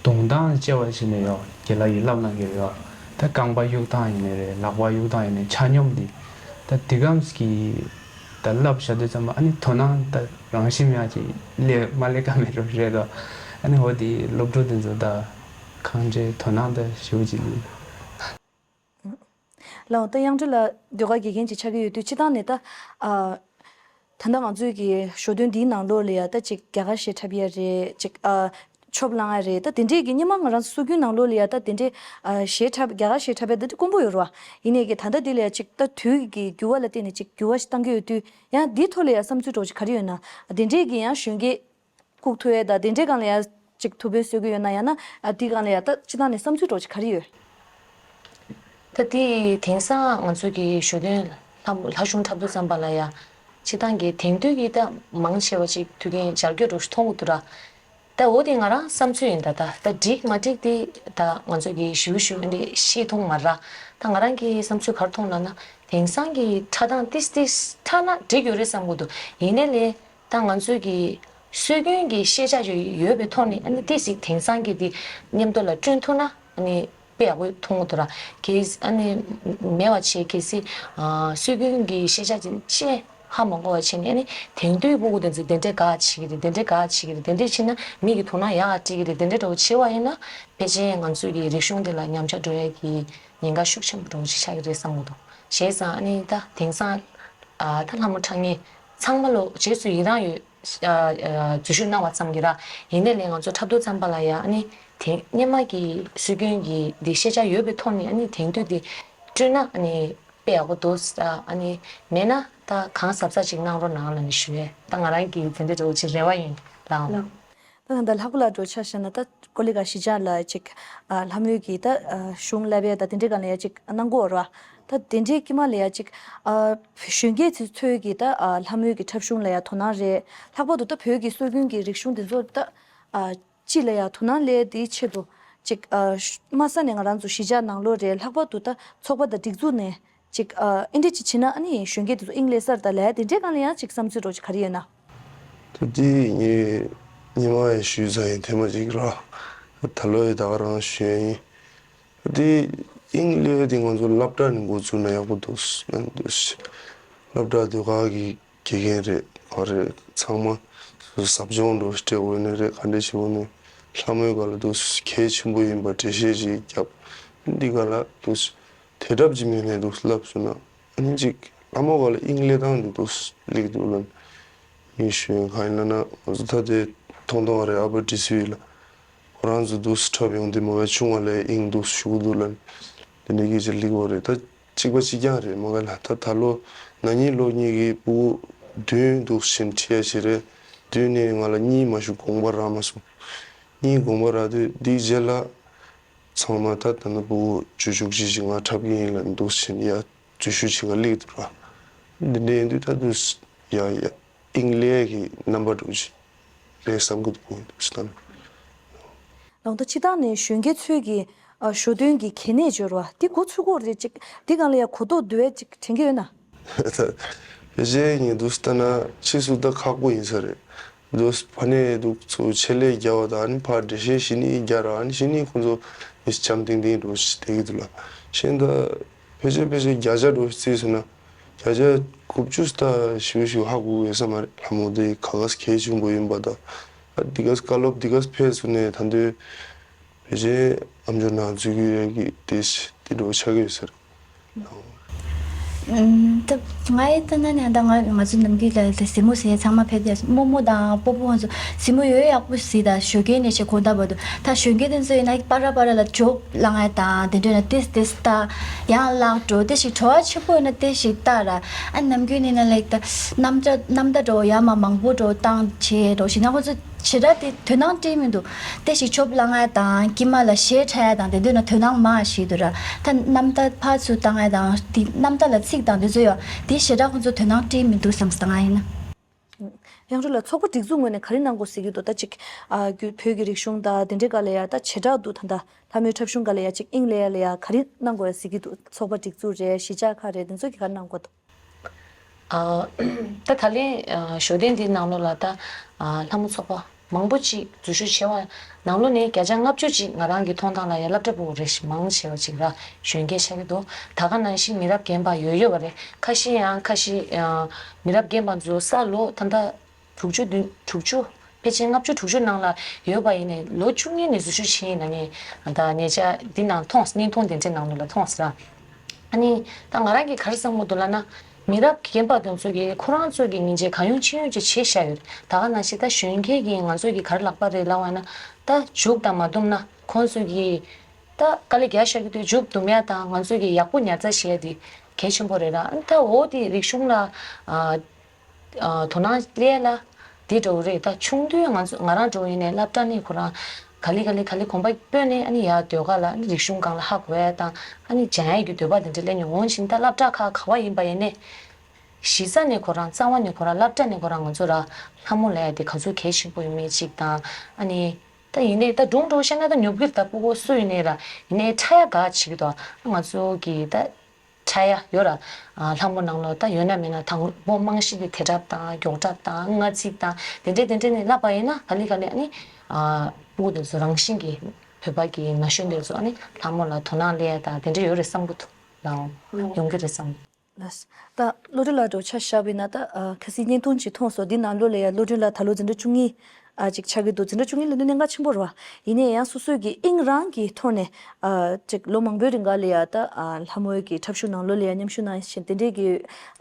གདུང་སྟངས་བཅས་པ་ཞིག་ནས་ཡང་རྒན་ལགས་ཀྱིས་ལབ་གནང་གི་རེད་ཡ། ད་རྐང་པ་གཡུག་སྟངས་ཡིན་ནའི་རེད་ལག་པ་གཡུག་སྟངས་ཡིན་ནའི་ཆ་སྙོམས་དེ་ད་དེ་གམ་གྱི་ད་ལབ་བྱ་དུས་ཙམ་པ་ཨ་ནི་དོ་སྣང་ད་རང་བཞིན་མེད་ཅིག་ལས་མ་ལས་ཀ་མེད་འགྲོ་རེད་དོ། ཨ་ནི་འོ་དེ་སློབ་ཕྲུག་དེ་ཚོ་ད་གང་འདྲའི་དོ་སྣང་ད་ཞེ་པོ་ཅིག་ལགས། ད་དབྱངས་སྒྲོན་ལགས་ཟློས་གར་དགེ་རྒན་ཅིག་ཆགས་ཀྱི་ཡོད་དུས་སྤྱིར་བཏང་ནས་ད་ཨ། ད་ལྟ་ང་ཚོའི་གི་ཞོ་སྟོན་འདིའི་ནང་ལོགས་ལ་ཡ་ད་ཅིག་རྒྱ་གར་གཞས་འཁྲབ་ཡ་རེད་ཅིག་ཨ། ཆོབ་བླངས་ཡ་རེད། ད་དེ་འདྲས་ཀྱི་སྔོན་མ་ང་རང་ཚོ་སྲོལ་རྒྱུན་ནང་ལོགས་ལ་ཡ་ད་དེ་འདྲས་ཨ་གཞས་འཁྲབ་རྒྱ་གར་གཞས་འཁྲབ་ཡ་ད་དེ་དཀོན་པོ་ཡོད་རེད་བ། ཡིན་ནའི་གི་ད་ལྟ་འདི་ལ་ཡ་ཅིག་ད་དུས་ཀྱི་འགྱུར་བ་ལ་བརྟེན་ནས་ཅིག་འགྱུར་བ་ཞིག་བཏང་གི་ཡོད་དུས་ཡང་འདིའི་ཐོག་ལ་ཡ་བསམ་ཚུལ་འདྲ་བོ་ཅིག་ག་རེ་ཡོད་ན། དེ་འདྲས་ཀྱི་ཡང་གཞོན་སྐྱེས་བཀུག་ཐུབ་ཡ་ད་དེ་འདྲས་སྒང་ལ་ཡ་ ཅིག་ཐུགས་ཕན་གསོས་ཀྱི་ཡོད་ན། ཡང་ན་ཨ་དེའི་སྒང་ལ་ཡ་ད་སྤྱིར་བཏང་ནས་བསམ་ཚུལ་འདྲ་བོ་ཅིག་ག་རེ་ཡོད། ད་དེ་དེང་སང་ང་ཚོ་གི་ཞོ་སྟོན་ལྷ་ལྷ་གཞུང་འཁྲབ་དུས་ཙམ་པ་ལ་ཡ་སྤྱིར་བཏང་གི་དེང་དུས་ཀྱི་ད་མང་ཆེ་བ་ཅིག་དུས་རྒྱུན་སྦྱར་སྐྱོ་འདྲ་བོ་ཞིག་མཐོང་གི་འདུག་ར། ད་འོ་དེ་ང་རང་བསམ་ཚུལ་ཡིན། ད་ད་ད་འགྲིག་མ་འགྲིག་དེ་ད་ང་ཚོ་གི་ཞིབ་ཞིབ་འདི་ཤེས་ཐུབ་མ་ར། ད་ང་རང་གི་བསམ་ཚུལ་ག་རེ་མཐོང་ལབ་ན། དེང་སང་གི་འཁྲབ་སྟངས་ཏིས་ཏིས་འཁྲབ་ན་འགྲིག་ཡོད་རེད་བསམ་གི་འདུག་ཡིན་ནའི་ལས་ད་ང་ཚོའི་གི་སྲོལ་རྒྱུན་གྱི་ཤེས་བྱ་ཅིག་ཡོད་པའི་ཐོག་ནས། ཨ་ནི་ཏིས་ཅིག་དེང་སང་གི་དེ་མཉམ་དུ་ལ་བསྐྲུན་ཐུབ་ན་ཨ་ནི་དཔེ་ཡག་པོ་མཐོང་གི་འདུག་ར། གལ་ཨ་ནི་མེད་པ་བྱས། གལ་སྲིད་ཨ་སྲོལ་རྒྱུན་གྱི་ཤེས་བྱ་ཅིག་ཅེས་ཧ་མ་གོ་བ་བྱས་ནས། ཨ་ནི་དེང་དུས་ཕྲུ་གུ་དེ་ཚོས་དེ་འདྲས་ག་བྱེད་ཀྱི་རེད། དེ་འདྲས་ག་བྱེད་ཀྱི་རེད། དེ་འདྲས་བྱས་ན་མི་གི་དོ་སྣང་ཡག་སྤྲད་ཀྱི་རེད། དེ་འདྲས་འདྲ་བོ་བྱེད་པ་ཡིན་ན་ཕལ་ཆེར་ང་ཚོའི་གི་རིག་གཞུང་དེ་ལ་ཉམས་ཆག་འགྲོ་ཡ་གི་ཉེན་ཁ་ཤུགས་ཆེན་པོ་འདྲ་བོ་ཞིག་ཆགས་ཀྱི་རེད་བསམ་གྱི་འདུག་བྱས་ཙང་ཨ་ནི་ད་དེང་སང་ཨ་ད་ལྷ་མོ་འཁྲབ་མཁན་ཚང་མ་ལོ་རྗེས་སུ་ཡི་རང་ཡོད། ཨ་ཨ་འཛུལ་ཞུགས་གནང་བ་ཙམ་གྱིས་ར། ཡིན་ནའི་ལས་ང་ཚོ་འཁྲབ་དུས་ཙམ་པ་ལ་ཡ་ཨ་ནི་དེང་སྔོན་མ་གི་སྲོལ་རྒྱུན་གྱི་འདི་ཤེས་བྱ་ཡོད་པའི་ཐོག་ནས་ཨ་ནི་དེང་དུས་འདི་བསྐྲུན་ན་ཨ་ནི་དཔེ་ཡག་པོ་འདུག་ཨ་ནི་མེད་ན་ད་གང་གཟབ་གཟབ་ཅིག་གནང་རོགས་གནང་ལབ་ནས་ཞུ་ཡས། ད་ང་རང་གི་དེ་འདྲ་འདྲ་བོ་ཅིག་རེ་བ་ཡིན་ལགས། ལགས། ད་ད་ལྟ་ལྷག་པ་ལ་འགྲོ་ཆ་བཞག་ན། ད་ཀོ་ལི་ག་གཞིས་ཆགས་ལ་ཅིག་ཨ་ལྷ་མོའི་གི་ད་ཨ་གཞུང་བསླབ་ཡས་ད་དེ་འདྲའི་སྒང་ལ་ཡ་ཅིག་གནང་གི་ཡོད་རེད་བ། ད་དེ་འདྲའི་དཀྱིལ་མ་ལ་ཡ་ཅིག་ཨ་གཞོན་སྐྱེས་ཚོས་ཀྱི་ད་ཨ་ལྷ་མོའི་གི་འཁྲབ་གཞུང་ལ་ཡ་དོ་སྣང་རེད། ལྷག་པར་དུ་ད་བོད་ཀྱི་སྲོལ་རྒྱུན་གྱི་རིག་གཞུང་དེ་ཚོ་ད་ཨ་སྤྱི་ལ་ཡ་དོ་སྣང་སླེབས་དེའི་ཆེད་དུ་ཅིག་ཨ་མ་ས་ནས་ང་རང་ཚོ་གཞིས་ཆགས་ནང་ལོགས་རེད། ལྷག་པར་དུ་ད་ཚོགས་པ་དང་སྒྲིག་འཛུགས་ནས་ཅིག་ཨ་ཨེ་འདྲ་ཅིག་བྱས་ན་ཨ་ནི་གཞོན་སྐྱེས་དེ་ཚོ་དབྱིངས་སླེབས་ས་རེད་ད་ལབ་ཡ་དེ་འདྲའི་སྒང་ལ་ཡང་ཅིག་བསམ་ཚུལ་འདྲ་བོ་ཅིག་ག་རེ་ཡོད་ན། ད་དེ་ངས་སྔོན་མ་ཡང་ཞུས་ཚར་ཡིན། ཐེངས་མ་གཅིག་ར། ད་ལོ་ཡི་ད་ག་རང་ཞུ་ཡ་ཡིན། ད་དེ་དབྱིངས་སླེབས་དེ་ང་ཚོ་སློབ་གྲྭ་ནས་འགོ་བཙུགས་ན་ཡག་པོ་འདུག་ལབ་འདུག་སློབ་གྲྭ་དེ་ག་གི་དགེ་རྒན་རེད། ག་རེད། ཚང་མ་ཟབ་སྦྱོང་འདྲ་བོ་སྤྲད་དགོས་ནི་རེད། ག་འདྲ་བྱེད་དགོས་ནི། ལྷ་མོའི་སྒང་ལ་འདུག་གལ་ཆེན་པོ་ཡིན་པ་འགྲེལ་བཤད་ཅིག་བརྒྱབ། འདི་སྒང་ལ་འདུག་དེ་འདྲ་ཅིག་མེད་ནས་འདུག་ལབ་སོང་ན། ཨ་ནི་ཅིག་ལྷ་མོ་སྒང་ལ་དབྱིངས་སླེབས་སྟངས་འདི་འདུག་སླེབས་འདུག་ལབ། ངས་ཞུ་ཡ་གང་ཡིན་ལབ་ན། ང་ཚོ་ད་དེ་མཐོང་མཐོང་བ་རེད། ཨ་ཕ་ཌི་སི་ཝི་ལ་ཁོ་རང་ཚོ་འདུག་འཁྲབ་ཡོང་དུས་མ་བའི་ཆུང་བ་ལ་དབྱིངས་འདུག་ཞུ་གི་འདུག་ལབ། དེ་འདྲ་གི་ཅིག་སླེབས་པ་རེད། ད་གཅིག་པ་གཅིག་རྐྱང་རེད་མ་ག་ལ། ད་ད་ལོ་ན་ནིང་ལོ་གཉིས་ཀྱི་ཕྲུ་གུ་བདུན་འདུག་བཞིན་ཁྲིད་ཡ་ཞིག་རེད། བདུན་ནས་ང་ལ་གཉིས་མ་གཏོགས་དགོངས་པ་རག་མ་སོང་། གཉིས་དགོངས་པ་རག་དུས་འདིའི་རྗེས་ལ་ཚང་མ་ད་ད་ནི་ཕྲུ་གུ་བཅུ་བཅུ་གཅིག་ཅིག་ང་འཁྲབ་ཀྱི་ཡིན་ལབ་འདུག་བཞིན་ཡ་འཛུལ་ཞུགས་བྱེད་ག་སླེབས་འདུག་ར། འདི་འདྲ་ཡིན་དུས་ད་འདུག་ཡ་ཡ་དབྱིངས་སླེབས་ཀྱི་རྣམ་པ་འདྲ་བོ་ཅིག་རེད་བསམ་གྱི་འདུག་ད། ལགས། ད་སྤྱིར་བཏང་ནས་གཞོན་སྐྱེས་ཚོས་ཀྱི་ཨ་ཞོ་སྟོན་གྱི་གལ་གནད་འབྱོར་བ་འདི་གོ་ཚོད་དགོས་རེད། ཅིག་འདི་སྒང་ལ་ཡ་གོ་རྟོགས་འདུག་བས་ཅིག་དྲན་གྱི་ཡོད་ན། ད་ཕལ་ཆེར་ངས་འདུག་ལྟ་ན་ཕྱིས་སུ་ད་ཁག་པོ་ཡིན་ས་རེད། འདུག་ཕ་ནས་འདུག་ཚུར་ཆེད་ལས་རྒྱག་པ་དང་། ཨ་ནི་ཕར་འགྲེལ་བཤད་གཞི་ནས་རྒྱག་ར། ཨ་ནི་གཞི་ནས་ཁོང་ཚོ་མི་འཇམ་ཐིང་ཐིང་འདྲ་བོ་ཞིག་བསྡད་ཀྱི་འདུག་ལ། གཞན་ད་ཕལ་ཆེར་ཕལ་ཆེར་བརྒྱ་ཆ་འདྲ་བོ་ཞིག་བརྩིས་སོང་ན་བརྒྱ་ཆ་དགུ་བཅུ་ད་ཞེ་པོ་ཞིག་ཧ་གོ་ཡོད་ས་མ་རེད། ལྷ་མོ་དེ་ག་ག་གལ་ཆེན་པོ་ཡིན་པ་དང་། ཨ་འདི་ག་བཀའ་སློབ་འདི་ག་ཕེབས་སོང་ནས་ད་དུང་ཕལ་ཆེར་ཨམ་ཅོག་ནང་འཛུལ་གྱི་ཡོད་ཀྱི་དེ་དེ་འདྲ་བོ་ཆགས་ཀྱི་ཡོད་ས་རེད། ཨུམ། ད་ང་ཡི་ལྟ་ན་ནི་ད་ང་ང་ཚོ་ནམ་རྒྱུན་ལ་ད་གཟིགས་མོ་ཟེར་ཚང་མ་ཕེབས་ཏེ་རྨོ་མོ་དང་སྤོ་བོ་ང་ཚོ་གཟིགས་མོ་ཡོད་ཡག་པོ་གཟིགས་དང་། ཞོགས་ཀས་ནས་བྱས་དགོང་དག་བར་དུ། ད་གཞོན་སྐྱེས་དེ་ཚོ་ཡིན་ན་པ་ར་པ་ར་ལ་ཇོག་ལངས་ཡ་དང་། དེ་འདྲ་ན་ཏིས་ཏིས་ལྟ་ཡང་ལག་འགྲོ་དེ་ཞིག་བྲོ་བ་ཆེན་པོ་ཡིན་ན་དེ་ཞིག་ལྟ་ར། ཨ་ནམ་རྒྱུན་ནས་ན་ལེགས་ད་རྣམ་ཅ་རྣམ་ད་འགྲོ་ཡ་མ་མང་པོ་འགྲོ་བཏང་བྱས་འགྲོ་ཞིག་ན་ཁོ་ཚོ་བྱེད་སྒྲ་དེ་དོ་སྣང་སྤྲད་མི་འདུག་དེ་ཞིག་ཆོབ་ལངས་ཡ་དང་དཀྱིལ་མ་ལ་གཞས་འཁྲབ་ཡ་དང་དེ་འདོད་ན་དོ་སྣང་མ་བྱེད་འདུག་ར། ད་རྣམ་ཐར་ཕར་ཚུར་བཏང་ཡ་དང་དེ་རྣམ་ཐར་ལ་ཚིག་དང་དེ་ཚོ་ཡོད་དེ་གཞས་འཁྲབ་ཁོང་ཚོ་དོ་སྣང་སྤྲད་མི་འདུག་བསམ་སོང་ང་ཡིན་ན། དབྱངས་སྒྲོན་ལགས། ཚོགས་པ་སྒྲིག་འཛུགས་ངོས་ནས་ག་རེ་གནང་དགོས་ཟེར་གྱི་འདུག་ད་ཅིག་ཨ་རྒྱུ་བོད་ཀྱི་རིག་གཞུང་དང་དེ་འདྲའི་སྒང་ལ་ཡ་ད་བྱེ་བྲག་ཏུ་ད་ལྟ་ལྷ་མོའི་འཁྲབ་གཞུང་སྒང་ལ་ཡ་ཅིག་དབྱིངས་སླེབས་ཡ་ལ་ཡ་ག་རེ་གནང་དགོས་ཟེར་གྱི་འདུག་ཚོགས་པ་སྒྲིག་འཛུགས་རེད། གཞིས་ཆགས་ཁག་རེད། དེ་ཚོ་གིས་ག་རེ་གནང་དགོས་འདུག་ཨ། ད་ད་ལན་ཨ་ཞོ་སྟོན་འདིའི་ནང་ལོགས་ལ་ད་ཨ་ལྷ་མོ་ཚོགས་པ་མང་པོ་ཅིག་འཛུལ་ཞུགས་བྱས་པ་ནང་ལོགས་ནས་བརྒྱ་ཆ་ལྔ་བཅུ་ཅིག་ང་རང་གི་མཐོང་སྟངས་ལ་ཡ་སློབ་གྲྭ་ཕྲུ་གུ་རེད། མང་ཆེ་བ་ཅིག་ར་གཞོན་སྐྱེས་ཆགས་ཀྱི་འདུག་ད་ག་ནང་བཞིན་མི་རབས་རྒན་པ་ཡོད་ཡོད་པ་རེད། ཁ་ཤས་ཡང་ཁ་ཤས་ཨ་མི་རབས་རྒན་པ་ཚོ་ས་ལོ་ད་ལྟ་དྲུག་ཅུ་བདུན་དྲུག་ཅུ་ཕལ་ཆེར་ལྔ་བཅུ་དྲུག་ཅུ་ནང་ལ་ཡོད་པ་ཡིན་ནའི་ལོ་བཅུ་གཉིས་ནས་འཛུལ་ཞུགས་བྱས་ཡིན་ན་ངས་ད་ཉེ་ཆར་འདི་ནང་མཐོང་། བརྙན་ཐུང་དེ་འདྲའི་ནང་ལོགས་ལ་མཐོང་ཟེར། ཨ་ནི་ད་ང་རང་གིས་ག་རེ་བསམ་གྱི་འདུག་ལབ་ན། མི་རབས་རྒན་པ་དེ་ཚོ་གིས་ཁོ་རང་ཚོ་གི་སྙིང་རྗེ་གང་ཡོང་ཅི་ཡོང་ཅིག་བྱས་བཞག་ཡོད། ད་ག་ནང་བཞིན་ད་གཞོན་སྐྱེས་ཀྱིས་ང་ཚོ་གི་ག་རེ་ལབ་པ་རེད་ལབ་པ་ན། ད་མཇུག་དང་མ་བསྡོམས་ན་ཁོང་ཚོ་གིས་ད་དཀའ་ལས་རྒྱག་བཞག་གི་དུས་མཇུག་བསྡོམས་ཡ་དང་ང་ཚོ་གི་ཡག་པོ་ཉར་ཚགས་བྱེད་ཡ་དེ་གལ་ཆེན་པོ་རེད་ལ། ད་འོ་དེ་རིག་གཞུང་ལ་ཨ་ཨ་དོ་སྣང་སླེབས་ལ་ དེ་འདྲ་བོ་རེད། ད་ཆུང་དུས་ང་ཚོ་ང་རང་འདྲ་བོ་ཡིན་ནའི་སློབ་གྲྭ་ནས་ཁོ་རང་ག་ལེ་ག་ལེ་ག་ལེ་གོམ་པ་སྤོས་ནས་ཨ་ནི་ཡར་ཟློས་གར་ལ་ཨ་ནི་རིག་གཞུང་སྒང་ལ་ཧ་གོ་ཡ་དང་ཨ་ནི་སྦྱང་ཡ་གི་འདོད་པ་དེ་འདྲ་སླེབས་ནས་འོང་བཞིན་ད་སློབ་གྲྭ་ཁག་ག་བ་ཡིན་པ་ཡིན་ནའི་གཞི་རྩ་ནས་ཁོ་རང་རྩ་བ་ནས་ཁོ་རང་སློབ་གྲྭ་ནས་ཁོ་རང་ང་ཚོ་ར་ལྷ་མོ་ལབ་ཡ་དེ་ག་ཚོད་གལ་ཆེན་པོ་ཡོད་མེད་ཅིག་དང་ཨ་ནི་ད་ཡིན་ནའི་ད་སྒྲུང་འདྲ་བོ་བཤད་ན་ད་ཉོབ་གི་རེད། ད་སྤུ་གུ་སུ་ཡིན་ནའི་ར་ཡིན་ནའི་ཕྲ་ཡ་ག་བྱེད་ཀྱི་འདུག་ང་ཚོ་གི་ད་ཕྲ་ཡ་ཡོད་ར། ཨ་ལྷ་མོ་ནང་ལོགས་ད་ཡོད་ན་མེད་ན་དང་པོ་རྨང་གཞི་དེ་དེ་གྲབས་དང་མགྱོགས་གྲབས་དང་སྔ་ཚིག་དང་དེ་འདྲས་དེ་འདྲས་ནས་བསླབ་པ་ཡིན་ན་ག་ལེ་ག་ལེ་ཨ་ནི་ཨ་སྤུ་གུ་དེ་ཚོ་རང་བཞིན་གྱིས་བོད་པ་གི་ན་གཞོན་དེ་ཚོ་ཨ་ནི་ལྷ་མོ་ལ་དོ་སྣང་སླེབས་ཡ་དང་དེ་འདྲས་ཡོད་རེད་བསམ་གྱི་འདུག་ལའོ། ཡོང་གི་རེད་བསམ། ལགས། ད་བློ་གྲོས་ལགས་འདྲ་བོ་ཆ་བཞག་པ་ཡིན་ན་ད་ཨ་ཁ་སང་བརྙན་ཐུང་ཅིག་མཐོང་སོང་། འདི་ནང་ལོགས་ལ་ཡ་བློ་གྲོས་ལགས་ད་ལོ་འཛིན་གྲྭ་བཅུ་གཉིས་ཨ་ཅིག་ཆགས་ཀྱི་འདུག་འཛིན་གྲྭ་བཅུ་གཉིས་ལབ་དུས་གནད་འགག་ཆེན་པོ་རེད་བ། ཡིན་ནའི་ཡང་སོ་སོའི་གི་དབྱིངས་རང་གི་ཐོག་ནས་ཨ་ཅིག་ལོ་མང་པོའི་རིང་ག་ལ་ཡ་ད་ཨ་ལྷ་མོའི་གི་འཁྲབ་གཞུང་ནང་ལོགས་ལ་ཡ་མཉམ་ཞུགས་གནང་བཞིན་དེ་འདྲའི་གི་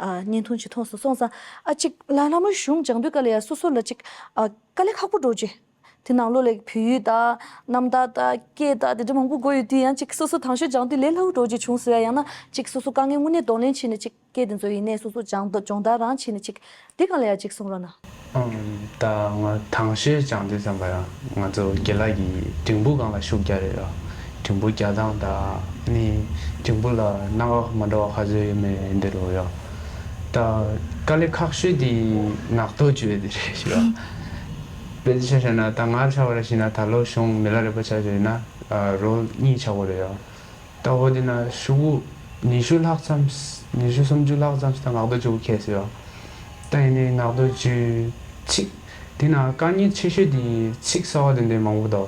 ཨ་བརྙན་ཐུང་ཅིག་མཐོང་སོང་། སོང་ཙང་ཨ་ཅིག་ལ་ལྷ་མོའི་གཞུང་སྦྱང་དུས་ག་ལ་ཡ་སོ་སོ་ལ་ཅིག་ཨ་དཀའ་ལས་ཁག་པོ་འདྲ་བོ་ཅིག་དེ་ནང་ལོགས་ལ་བོད་ཡིག་དང་རྣམ་ཐར་དང་སྐད་དང་དེ་འདྲ་མང་པོ་དགོས་ཡོད་དུས་ཡང་ཅིག་སོ་སོ་དང་ཤོས་སྦྱང་དུས་ལས་སླ་བོ་འདྲ་བོ་ཅིག་བྱུང་སོང་ཡ། ཡང་ན་ཅིག་སོ་སོ་དཀའ་ངལ་དངོས་གནས་གདོང་ལེན་བྱས་ནས་ཅིག་སྐད་དེ་ཚོ་ཡིན་ནའི་སོ་སོ་སྦྱང་སྦྱོང་བརྡར་རང་བྱས་ནས་ཅིག་དེ་སྒང་ལ་ཡ་ཅིག་གསུང་རོགས་གནང་། ཨམ། ད་ང་དང་ཤོས་སྦྱང་དུས་ཙམ་པ་ཡང་ང་ཚོ་དགེ་ལགས་ཀྱི་འབྲིང་པོ་སྒང་ལ་ཤུགས་རྒྱག་རེད་ཡ། འབྲིང་པོ་རྒྱག་སྟངས་དང་ནི་འབྲིང་པོ་ལ་སྣ་ཁ་མ་འདྲ་བ་ག་ཚོད་ཡོད་མེད་འདི་རུ་ཡ། ད་དཀའ་ལས་ཁག་ཤོས་དེ་ངག་ཐོག་བརྗོད་དེ་རེད་ཤི་བ། དཔེ་ཆ་བཞག་ན་ད་ང་ཆ་བ་ར་ཤི་ན་ད་ལོ་གཞུང་མི་ལ་རས་པ་ཆ་བཞག་ན་རོལ་གཉིས་ཆགས་པ་རེད་ཡ། ད་འོ་དེ་ན་ཤོག་གུ་ཉི་ཤུ་ལྷག་ཙམ། ཉི་ཤུ་སུམ་ཅུ་ལྷག་ཙམ་ཞིག་ད་ངག་ཐོག་བརྗོད་ཁེལ་སོང་ཡ། ད་ཡིན་ནའི་ངག་ཐོག་བརྗོད་ཚིག་དེ་ན་དཀའ་ངལ་ཆེ་ཤོས་དེ་ཚིག་གསར་བ་དེ་འདྲའི་མང་པོ་འདུག་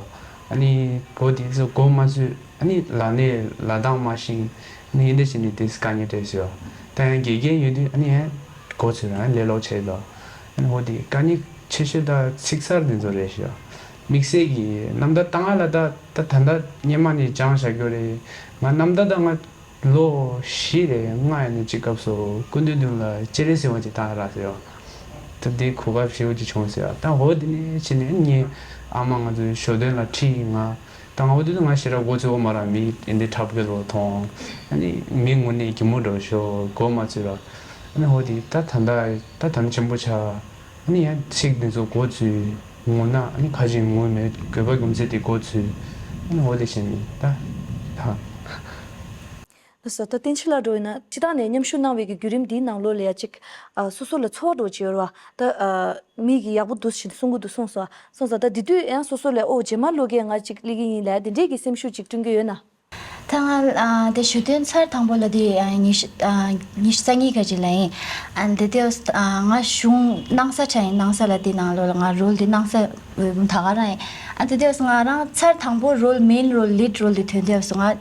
ཨ་ནི་བོད་དེ་ཚོ་གོ་མ་ཚོད། ཨ་ནི་ལ་ནས་ལ་དྭགས་མ་ཤེས་ནི་འདི་བྱས་ནས་དེ་དཀའ་ངལ་འཕྲད་ཟེར་བ། ད་ཡང་དགེ་རྒན་ཡོད་དུས་ཨ་ནི་ཡང་གོ་ཚོད་རང་ལས་སླ་བོ་བྱས་དོ། ཨ་ནི་འོ་དེ་དཀའ་ངལ་ཆེ་ཤོས་ད་ཚིག་གསར་འདི་ཚོ་རེད་ཤག་དམིགས་བསལ་གྱི་རྣམ་ཐར་བཏང་ཡ་ལ་ད་ད་ད་ལྟ་སྔོན་མ་ནས་སྦྱངས་བཞག་རྒྱུ་རེད། ང་རྣམ་ཐར་ད་ང་ལོ་བཞི་རེད་ལྔ་ཡིན་ན་ཅིག་སྐབས་སུ་སྐུ་མདུན་མདུན་ལ་སྤྱན་རས་གཟིགས་དབང་ཆེན་བཏང་ཡ་རག་ཟེར་བ། ད་འདི་གོ་སྐབས་ཞེ་པོ་ཅིག་བྱུང་ཟེར་བ། ད་འོ་དེ་ནས་ཕྱིན་ནས་ངའི་ཨ་མ་ང་ཚོའི་ཞོ་སྟོན་ལ་ཁྲིད་ང་། ད་ང་འོ་དེ་དུས་ང་ཞེ་དྲག་མགོ་ཚོས་ཡོད་མ་རེད། མི་དེ་འདྲའི་འཁྲབ་གི་རོ་མཐོང་། ཨ་ནི་མི་ངོ་ནས་གད་མོ་འདྲ་ཤོར་མགོ་མ་ཚོས་ར། ཨ་ནི་འོ་དེ་ད་ད་ལྟ་ད་དམ་ཆེན་པོ་ཆགས། ཨ་ནི་ཡང་ཚིག་འདི་ཚོ་མགོ་ཚོས་ངོ་ན་ཨ་ནི་ཁ་ཅིག་ངོ་མེད་དགོས་པ་རྒྱུ་མཚན་དེ་མགོ་ཚོས། ཨ་ནི་འོ་དེ་བཞིན་ད་ད། ལགས་སོ། ད་བསྟན་ཆོས་ལགས་འགྲོ་ཡིན་ན་སྤྱིར་བཏང་ནས་མཉམ་ཞུགས་གནང་བའི་གི་བརྒྱུད་རིམ་འདིའི་ནང་ལོགས་ལ་ཡ་ཅིག་ཨ་སོ་སོ་ལ་ཚོར་བ་འདྲ་བོ་ཅིག་ཡོད་རེད་བ། ད་ཨ་མི་གི་ཡག་པོ་འདུག་ཞེས་གསུང་གི་འདུག་གསུངས་སོང་། གསུངས་སོང་། ད་དེ་དུས་ཡང་སོ་སོ་ལ་ཨོ་རྗེས་མ་ལོ་གས་ང་ཅིག་སླེབས་ཀྱི་ཡིན་ལབ་དེ་འདྲས་ཀྱི་སེམས་ཤུགས་ཅིག་བསྐྲུན་གྱི་ཡོད་ན། ད་ང་ཨ་དེ་ཞུ་དོན་ཚར་དང་པོ་ལ་དེ་ཨ་ཉི་ཤུ་ཨ་ཉི་ཤུ་རྩ་གཉིས་ག་ཅིག་ལ་ཡིན། ཨ་དེ་དུས་ཨ་ང་གཞུང་གནང་ས་ཆ་ཡིན་གནང་ས་ལ་དེ་ནང་ལོགས་ལ་ང་རོལ་དེ་གནང་ས་འོས་བུ་ད་ག་རང་ཡིན། ཨ་དེ་དུས་ང་རང་ཚར་དང་པོ་རོལ་མེན་རོལ་ལིཌ་རོལ་དེ་ཐོན་དུས་ང་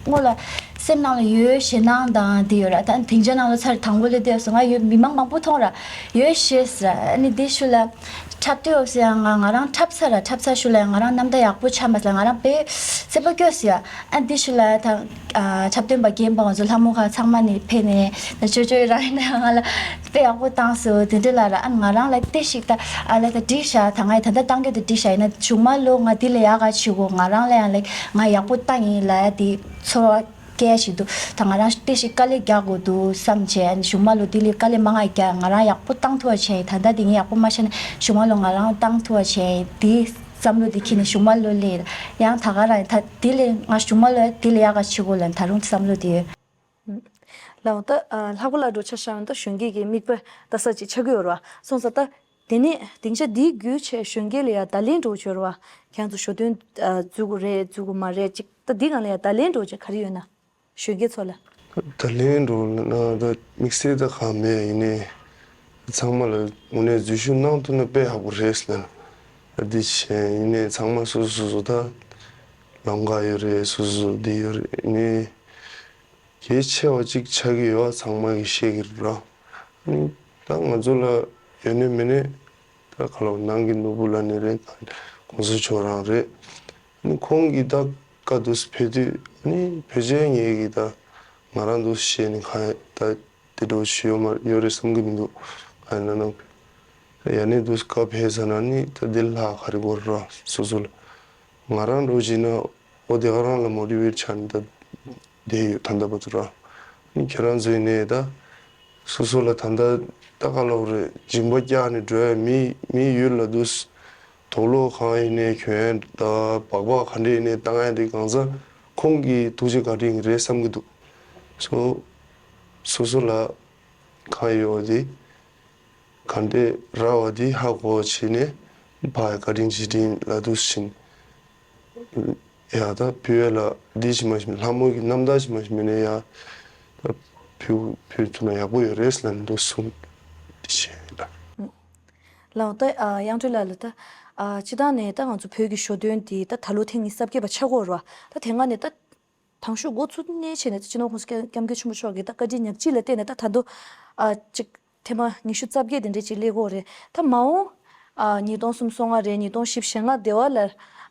སྔོན་ལ་སེམས་ནང་ལ་ཡོད་ཞེད་སྣང་དང་དེ་ཡོད་ར། ད་སྡིངས་ཆ་ནང་ལ་ཚར་དང་པོ་སླེབས་དུས་ང་ཡོད་མི་མང་མང་པོ་མཐོང་ར་ཡོད་ཞེས་ཟེར། ཨ་ནི་དེ་ཤུལ་ལ་འཁྲབ་དུས་ཡོད་ཟེར་ཡང་ང་ང་རང་འཁྲབ་ཚར་ར་འཁྲབ་ཚར་ཤུལ་ལ་ཡང་ང་རང་རྣམ་ཐར་ཡག་པོ་ཆགས་མ་སོང་ང་རང་དཔེ་སེམས་པ་སྐྱོ་ཟེར་ཡ། ཨ་དེ་ཤུལ་ལ་ད་ཨ་འཁྲབ་སྟོན་པ་རྒན་པ་ང་ཚོ་ལྷ་མོ་ཁ་ཚང་མ་ནི་ཕེབས་ནས་ད་ཅོ་ཅོ་རང་ཡིན་ན་ང་ལ་དཔེ་ཡག་པོ་བཏང་སོང་དེ་འདྲ་ལ་ར། ཨ་ང་རང་ལ་དེ་ཞིག་ད་ཨ་ལ་ད་འགྲིག་ཤག་ད་ང་ཡི་ད་ལྟ་བཏང་རྒྱུ་དེ་འགྲིག་ཤག་ཡིན་ན་གཞུག་མ་ལོ་ང་དེ་ལས་ཡག་ག་བྱེད་དགོས། ང་རང་ལ་ཡང་ལ་ང་ཡག་པོ་བཏང་ཡིན་ལ་ཡ་དེ་ཚོར་བ་སྐྱེ་ཡ་ཞིག་འདུག་ད་ང་རང་ཏོག་ཙམ་དཀའ་ལས་རྒྱག་དགོས་འདུག་བསམ་བྱས། གཞུག་མ་ལོ་དེ་ལས་དཀའ་ལས་མང་ང་རྒྱག་ང་རང་ཡག་པོ་བཏང་ཐུབ་པ་བྱས། ད་ལྟ་དེ་ངས་ཡག་པོ་མ་བྱས་ན་གཞུག་མ་ལོ་ང་རང་བཏང་ཐུབ་པ་བྱས། དེ་བསམ་བློ་དེ་འཁྱེར་ནས་གཞུག་མ་ལོ་ལས་ཡང་ད་ག་རང་ད་དེ་ལས་ང་གཞུག་མ་ལོ་དེ་ལས་ཡག་ག་བྱེད་དགོས་ལ་ད་རུང་བསམ་བློ་དེ་ཡོད། ལའོ་ད་ལྷག་པ་ལ་འགྲོ་ཆ་བཞག་ན་ད་གཞོན་སྐྱེས་ཀྱི་མིག་དཔེ་ལྟ་ས་ཅིག་ཆགས་ཀྱི་ཡོད་རེད་བ། སོང་ཙང་ད་དེ་ནས་སྡིངས་ཆ་འདིའི་བརྒྱུད་བྱས་གཞོན་སྐྱེས་ལ་ཡང་བརྡ་ལན་འགྲོ་ཆོད་རེད་བ། ཁྱེད་ཚོ་ཞོ་སྟོན་འཛུལ་དགོས་རེད་འཛུལ་དགོས་མ་རེད་ཅིག་ད་འདི་སྒང་ལ་ཡང་བརྡ་ལན་འགྲོ་ཆ་ག་རེ་ཡོད་ན། གཞོན་སྐྱེས་ཚོ་ལ། ད་ལན་འགྲོ་ན་ད་དམིགས་བསལ་ད་གང་མེད། ཡིན་ནའི་ཚང་མ་ལ་དངོས་གནས་འཛུལ་ཞུགས་གནང་ཐུབ་ན་དཔེ་ཡག་པོ་རེད་ཟེར་ན། ད་འདི་བྱས་ཡིན་ནའི་ཚང་མ་སོ་སོ་སོ་སོ་ད་ལམ་ཁ་ཡོད་རེད། སོ་སོ་སོ་འདི་ཡོད་རེད། ཡིན་ནའི་གལ་ཆེ་བ་གཅིག་ཆགས་ཀྱི་ཡོད་པ་ཚང་མ་གིས་ཤེས་ཀྱི་རེད་ར། ཨ་ནི་ད་ང་ཚོ་ལ་ཡོད་ནའི་མེད་ནའི་ད་ག་ལ་ནང་གི་ནོར་བུ་ལ་ནི་རེད། ད་གོང་ས་མཆོག་རང་རེད། ཨ་ནི་ཁོང་གིས་ད་བཀའ་འདུག་སེ་ཕེབས་དུས་ཨ་ནི་ཕལ་ཆེར་ངེད་ཀྱིས་ད་ང་རང་འདུག་སེ་བཤད་ནི་གང་ད་དེ་འདྲ་བོ་ཞིག་ཡོད་མ་ཡོད་རེད་བསམ་གྱི་མི་འདུག་གང་ཡིན་ན་ན་ཡ་ནི་འདུག་སེ་བཀའ་ཕེབས་ཟེར་ན་ནི་ད་དེ་ལྷག་ག་རེ་དགོས་རེད་ར། སོ་སོ་ལ་ང་རང་འདྲ་བོ་བྱས་ན་ཨོ་དེ་ག་རང་ལ་མོ་ཊི་ཝེཊ་ཆགས་ནི་ད་བསྡད་ཡོད་ད་ལྟ་བར་དུ་ར། ཨ་ནི་ཁྱེད་རང་ཚོ་ཡིན་ནའི་ད་སོ་སོ་ལ་ད་ལྟ་ ད་ག་ལབ་རེད། སྦྱིན་པ་བཀྱག་ནས་འགྲོ་ཡ་མི་མི་ཡུལ་ལ་འདུག་དོག་ལོག་གང་ཡིན་ནའི་གྱོན་ཡ་ད་སྦག་སྦག་ག་འདྲ་ཡིན་ནའི་བཏང་ཡ་དེ་གང་ཟག་ཁོང་གི་ཐུགས་རྗེ་བཀའ་དྲིན་རེད་བསམ་གྱི་འདུག་སོ་སོ་སོ་ལ་གང་ཡོད་པ་དེ་ག་འདྲ་རག་པ་དེ་ཧ་གོ་བྱས་ནས་ཕར་བཀའ་དྲིན་རྗེས་དྲིན་ལ་འདུག་ཕྱིན། ཡ་ད་བུ་ཡ་ལ་འདི་ཞིག་མ་ཞིག་ལྷ་མོ་གི་རྣམ་ཐར་ཞིག་མ་ཞིག་མིན་ན་ཡ་ད་བུ་བུ་ཐུག་ན་ཡག་པོ་ཡོད་རེད་ལབ་ནས་འདུག་གསུངས་འདི་བྱས་ལ། ལའོ་ད་ཨ་དབྱངས་སྒྲོན་ལགས་ལ་ད་ཨ་སྤྱི་བཏང་ནས་ད་ང་ཚོ་བོད་ཀྱི་ཞོ་སྟོན་འདི་ད་ད་ལོ་ཐེངས་ཉི་ཤུ་རྩ་བརྒྱད་པ་ཆགས་ཀྱི་ཡོད་རེད་བ། ད་དེ་སྔ་ནས་ད་དང་ཤོས་འགོ་ཚུགས་ནས་བྱས་ནས་ད་སྤྱི་ནོར་༸གོང་ས་༸སྐྱབས་མགོན་ཆེན་པོ་མཆོག་གི་ད་བཀའ་དྲིན་ཉག་གཅིག་ལ་བརྟེན་ནས་ད་ད་དུང་ཨ་ཅིག་ཐེངས་མ་ཉི་ཤུ་རྩ་བརྒྱད་དེ་འདྲས་ཅིག་སླེབས་ཀྱི་ཡོད་རེད། ད་མ་འོངས་ཨ་ཉིས་སྟོང་སོ་ལྔ་རེད། ཉིས་སྟོང་བཞི་བཅུ་ཞེ་ལྔ་དེ་བ་ལ་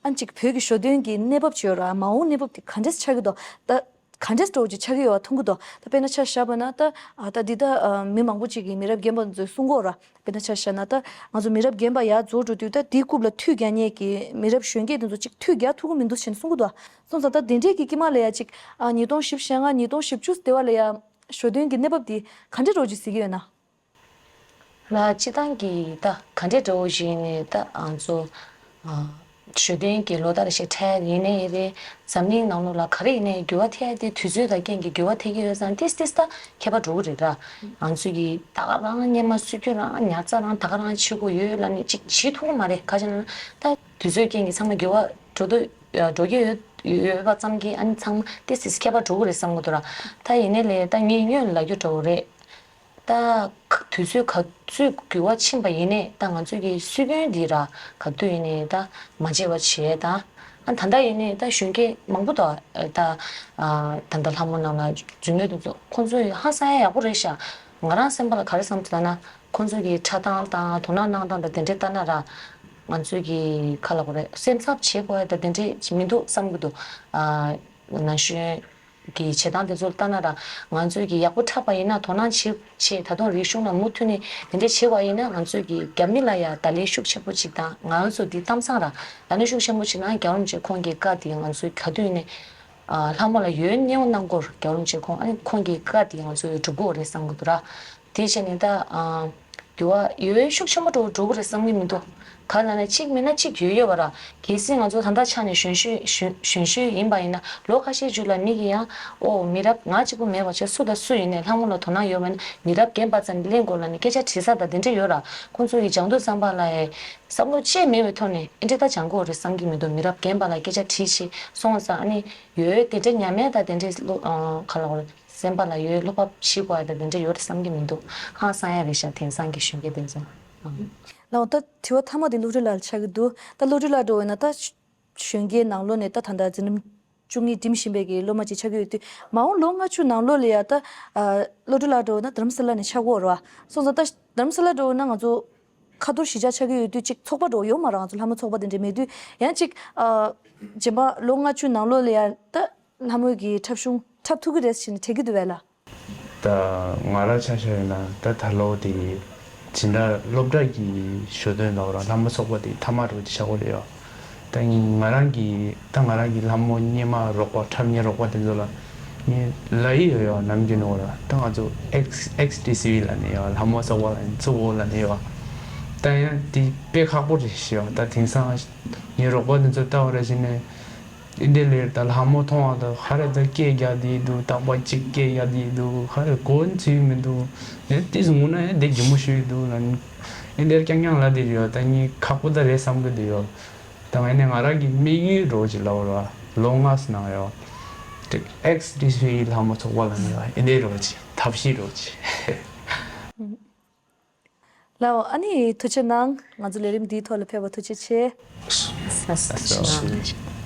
ཨ་ཅིག་བོད་ཀྱི་ཞོ་སྟོན་གྱི་གནས་བབ་ཅིག་ཡོད་རེད་བ། མ་འོངས་གནས་བབ་དེ་ག་འདྲས་ཆགས་ཀྱི་འདུག་ད་ག་འདྲས་འདྲ་བོ་ཅིག་ཆགས་ཀྱི་ཡོད་པ་མཐོང་གི་འདུག་ད་དཔེར་ན་ཆ་བཞག་པ་ན་ད་ཨ་ད་འདི་ད་ཨ་མི་མང་པོ་ཅིག་གིས་མི་རབས་རྒན་པ་ཚོས་གསུང་གི་ཡོད་རེད་བ། དཔེར་ན་ཆ་བཞག་ན་ད་ང་ཚོ་མི་རབས་རྒན་པ་ཡར་འཛུལ་འགྲོ་དུས་ད་དེའི་རྐུབ་ལ་ཐུད་རྒྱག་མཁན་གྱི་མི་རབས་གཞོན་སྐྱེས་དེ་ཚོ་ཅིག་ཐུད་རྒྱག་ཐུབ་ཀྱི་མི་འདུག་ཟེར་ནས་གསུང་གི་འདུག་སོང་ཙང་ད་དེ་འདྲས་ཀྱི་དཀྱིལ་མ་ལ་ཡ་ཅིག་ཨ་ཉིས་སྟོང་བཞི་བཅུ་ཞེ་ལྔ་ཉིས་སྟོང་བཞི་བཅུ་དེ་བ་ལ་ཡ་ཞོ་སྟོན་གྱི་གནས་བབ་དེ་ག་འདྲས་འདྲ་བོ་ཅིག་གཟིགས་ཀྱི་ཡོད་ན། ལ་སྤྱི་བཏང་གི་ད་ག་འདྲས་འདྲ་བོ་ཞིག་ནས་ད་ང་ཚོ་ཨ་ཞོ་སྟོན་གྱི་ལོ་ལྟར་ཞིག་འཁྲབ་ཡིན་ནའི་རེད། འཛམ་གླིང་ནང་ལོགས་ལ་ག་རེ་ཡིན་ནའི་འགྱུར་བ་ཐེབས་ཏེ་དུས་ཚོད་དང་རྐྱེན་གྱིས་འགྱུར་བ་ཐེབས་ཀྱི་ཡོད་ཙང་ཏིས་ཏིས་ད་ཁྱད་པར་འགྲོ་གི་རེད་ར། ང་ཚོ་གི་ད་ག་རང་སྔོན་མ་སྲོལ་རྒྱུན་རང་ཉར་ཚགས་རང་ད་ག་རང་བྱེད་དགོས་ཡོད་ལབ་ནས་ཅིག་བྱེད་ཐུབ་ཀྱི་མ་རེད། ག་ཅི་ན་ད་དུས་ཚོད་རྐྱེན་གྱིས་ཚང་མ་འགྱུར་བ་འགྲོ་འདོད་འགྲོ་གི་ཡོད་ཡོད་པ་ཙམ་གྱིས་ཨ་ནི་ཚང་མ་ཏིས་ཏིས་ཁྱད་པར་འགྲོ་གི་རེད་བསམ་གྱི་འདུག་ར། ད་ཡིན་ནའི་ལས་ད་ངས་སྔོན་ལ་ལབ་རྒྱུ་འདྲ་བོ་རེད། ད་དུས་ཚོད་ག་ཚོད་འགྱུར་བ་ཕྱིན་པ་ཡིན་ནའི་ད་ང་ཚོ་གི་སྲོལ་རྒྱུན་འདི་ར་ག་དུས་ཡིན་ནའི་ད་མ་བརྗེད་པ་བྱས་ད། ཨ་ད་ལྟ་ཡིན་ནའི་ད་གཞོན་སྐྱེས་མང་པོ་ད་ད་ཨ་ད་ལྟ་ལྷ་མོ་ནང་ལ་འཛུལ་མྱོང་དེ་ཚོ་ཁོང་ཚོ་ཧང་སང་ཡ་ཡག་པོ་རེད་ཤག་ང་རང་སེམས་པ་ལ་ག་རེ་བསམ་ཐུབ་ལབ་ན་ཁོང་ཚོ་གི་འཁྲབ་སྟངས་དང་དོ་སྣང་གནང་སྟངས་དང་དེ་འདྲས་ལྟ་ན་ར་ང་ཚོ་གི་ག་ལབ་དགོས་རེད། སེམས་འཚབ་བྱེད་དགོས་ཡ་ད་དེ་འདྲས་མི་འདུག་བསམ་གྱི་འདུག་ཨ་ན་གཞོན་གྱི་བྱེད་སྟངས་དེ་ཚོ་ལྟ་ན་ར་ང་ཚོས་ཀྱི་ཡག་པོ་འཁྲབ་པ་ཡིན་ན་དོ་སྣང་བྱེད་བྱེད་ད་དུང་རིག་གཞུང་ལ་མུ་མཐུད་ནས་དེ་འདྲ་བྱེད་པ་ཡིན་ན་ང་ཚོས་ཀྱི་རྒྱ་མི་ལ་ཡ་བརྡ་ལན་ཤུགས་ཆེན་པོ་ཅིག་དང་ང་ཚོ་འདི་གཏམ་བཟང་ར་བརྡ་ལན་ཤུགས་ཆེན་པོ་ཅིག་ནང་རྒྱལ་བ་རིན་པོ་ཆེ་ཁོང་གི་བཀའ་དེ་ང་ཚོས་ག་དུས་ནས་ལྷ་མོ་ལ་ཡོད་མཉེས་པོ་གནང་སྐོར་རྒྱལ་བ་རིན་པོ་ཆེ་ཁོང་ཨ་ནི་ཁོང་གི་བཀའ་དེ་ང་ཚོས་སྒྲུབ་དགོས་རེད་བསམ་གི་འདུག་ར། དེ་བྱས་ནས་ད་འགྱུར་བ་ཡོད་ཤུགས་ཆེན་པོ་འགྲོ་འགྲོ་གི་རེད་བསམ་གྱི་མི་འདུག་ག་ལབ་ན་གཅིག་མིན་ན་གཅིག་ཡོད་ཡོད་པ་ར། གལ་སྲིད་ང་ཚོ་ད་ལྟ་ཆ་ནས་གཞོན་ཤོས་གཞོན་གཞོན་ཤོས་ཡིན་པ་ཡིན་ན་ལོ་ཁ་ཤས་རྗེས་ལ་མི་གིས་ཡང་ཨོ་མི་རབས་ང་གཅིག་པུ་མེད་པ་བྱས་སུ་དང་སུ་ཡིན་ནའི་ལྷ་མོ་ལ་དོ་སྣང་ཡོད་པ་ཡིན་ན་མི་རབས་རྒན་པ་ཙམ་གླེང་དགོས་ལབ་ནས་སྐད་ཆ་དྲི་ས་དང་དེ་འདྲ་ཡོད་ར། ཁོང་ཚོ་ཡི་སྦྱང་དུས་ཙམ་པ་ལ་ཡ་བསམ་བློ་ཅི་མེད་པའི་ཐོག་ནས་ཨེ་འདྲ་ད་སྦྱང་དགོས་རེད་བསམ་གྱི་མི་འདུག་མི་རབས་རྒན་པ་ལ་སྐད་ཆ་དྲིས་ཤིག་སོང་ཙང་ཨ་ནི་ཡོད་དེ་འདྲ་ཉམས་ཡ་ད་དེ་འདྲ་ག་ལབ་དགོས་རེད། སེམས་པ་ལ་ཡོད་བློ་ཕམ་བྱེད་དགོས་ཡ་དང་དེ་འདྲ་ཡོད་རེད་བསམ་གྱི་མི་འདུག་ཧང་སང་ཡ་རེད་ཤག་དེང་སང་གི་གཞོན་སྐྱེས་དེ་ཚོ། ལགས་འོ་ད་དྲི་བ་མཐའ་མ་དེ་བློ་གྲོས་ལགས་ལ་ཆགས་ཀྱི་འདུག་ད་བློ་གྲོས་ལགས་འདྲ་བོ་ཡིན་ན་ད་གཞོན་སྐྱེས་ནང་ལོགས་ནས་ད་ད་ལྟ་འཛིན་རིམ་བཅུ་གཉིས་འགྲིམ་བཞིན་པའི་གི་སློབ་མ་ཅིག་ཆགས་ཀྱི་ཡོད་དུས་མ་འོངས་ལོ་ལྔ་བཅུ་ནང་ལོགས་ལ་ཡ་ད་བློ་གྲོས་ལགས་འདྲ་བོ་ན་རྡ་རམ་ས་ལ་ནས་ཆགས་ཀྱི་ཡོད་རེད་བ། སོང་ཙང་ད་རྡ་རམ་ས་ལ་འདྲ་བོ་ན་ང་ཚོ་ཁ་ཐོར་གཞིས་ཆགས་ཆགས་ཀྱི་ཡོད་དུས་ཅིག་ཚོགས་པ་འདྲ་བོ་ཡོད་མ་རེད། ང་ཚོ་ལྷ་མོ་ཚོགས་པ་དེ་འདྲ་མེད་དུས་ཡང་ཅིག་རྗེས་མ་ལོ་ལྔ་བཅུ་ནང་ལོགས་ལ་ཡ་ད། ལྷ་མོ་གི་འཁྲབ་གཞུང་འཁྲབ་ཐུབ་ཀྱི་རེད་ཟེར་ནས་དྲན་གྱི་འདུག་བས་ལ། ད་ང་རང་ཆ་བཞག་ཡིན་ན་ད་ད་ལོ་དེ་ཇི་འདྲ་སློབ་གྲྭ་གི་ཞོ་སྟོན་ལབ་ར་ལྷ་མོ་ཚོགས་པ་དེ་མཐའ་མ་རུ་ཆགས་ཀྱི་རེད་ཡ། ད་ང་རང་གི་ད་ང་རང་གི་ལྷ་མོ་སྔོན་མ་རོགས་པ་འཁྲབ་མཁན་རོགས་པ་དེ་ཚོ་ལ་ངས་ལབ་ཡི་ཡོད་ཡ། ནམ་རྒྱུན་ནོ་ར་ད་ང་ཚོ་ཨེགས་ཨེགས་ཊི་སི་ཝི་ལབ་ནས་ཡ་ལྷ་མོ་ཚོགས་པ་ལ་ཚུགས་འོ་ལབ་ནས་ཡ། ད་ཡང་དེ་དཔེ་ཁག་པོ་རེད་ཤི་ཡ། ད་དེང་སང་ངའི་རོགས་པ་དེ་ཚོ་ལྟ་བ་ར་བྱས་ནས། འདི་ལས་ད་ལྷ་མོ་མཐོང་བ་དང་ཧ་རེ་ད་སྐད་རྒྱག་དེ་འདུག་རྟག་པ་གཅིག་སྐད་རྒྱག་དེ་འདུག་ཧ་རེ་གོ་ཚུལ་མི་འདུག་ཨེ་ཏིས་ངུ་ན་ཨེ་འདི་གི་མོ་ཤུལ་འདུག་ལ་ཨེ་འདིར་རྐྱང་རྐྱང་ལ་དེ་ཡོད། ད་ངས་ཁག་པོ་ད་རེད་བསམ་གི་འདུག་ཡོད། ད་ངས་ནས་ང་རང་གི་དམིགས་ཡུལ་རོ་ཅིག་ལབ་ར་ལོ་ལྔ་སུ་ནང་ཡོད། དེ་ཨེགས་ཌི་སི་ལྷ་མོ་ཚོགས་པ་ལ་ནས་ཡོད་ཨེ་འདི་རོ་ཅིག་ཐབས་ཤེས་རོ་ཅིག་ལའོ། ཨ་ནི་ཐུགས་རྗེ་གནང་། ང་ཚོ་ལས་རིམ་འདིའི་ཐོག་ལ་ཕེབས་པ་ཐུགས་རྗེ་ཆེ། ཐུགས་རྗེ་གནང་།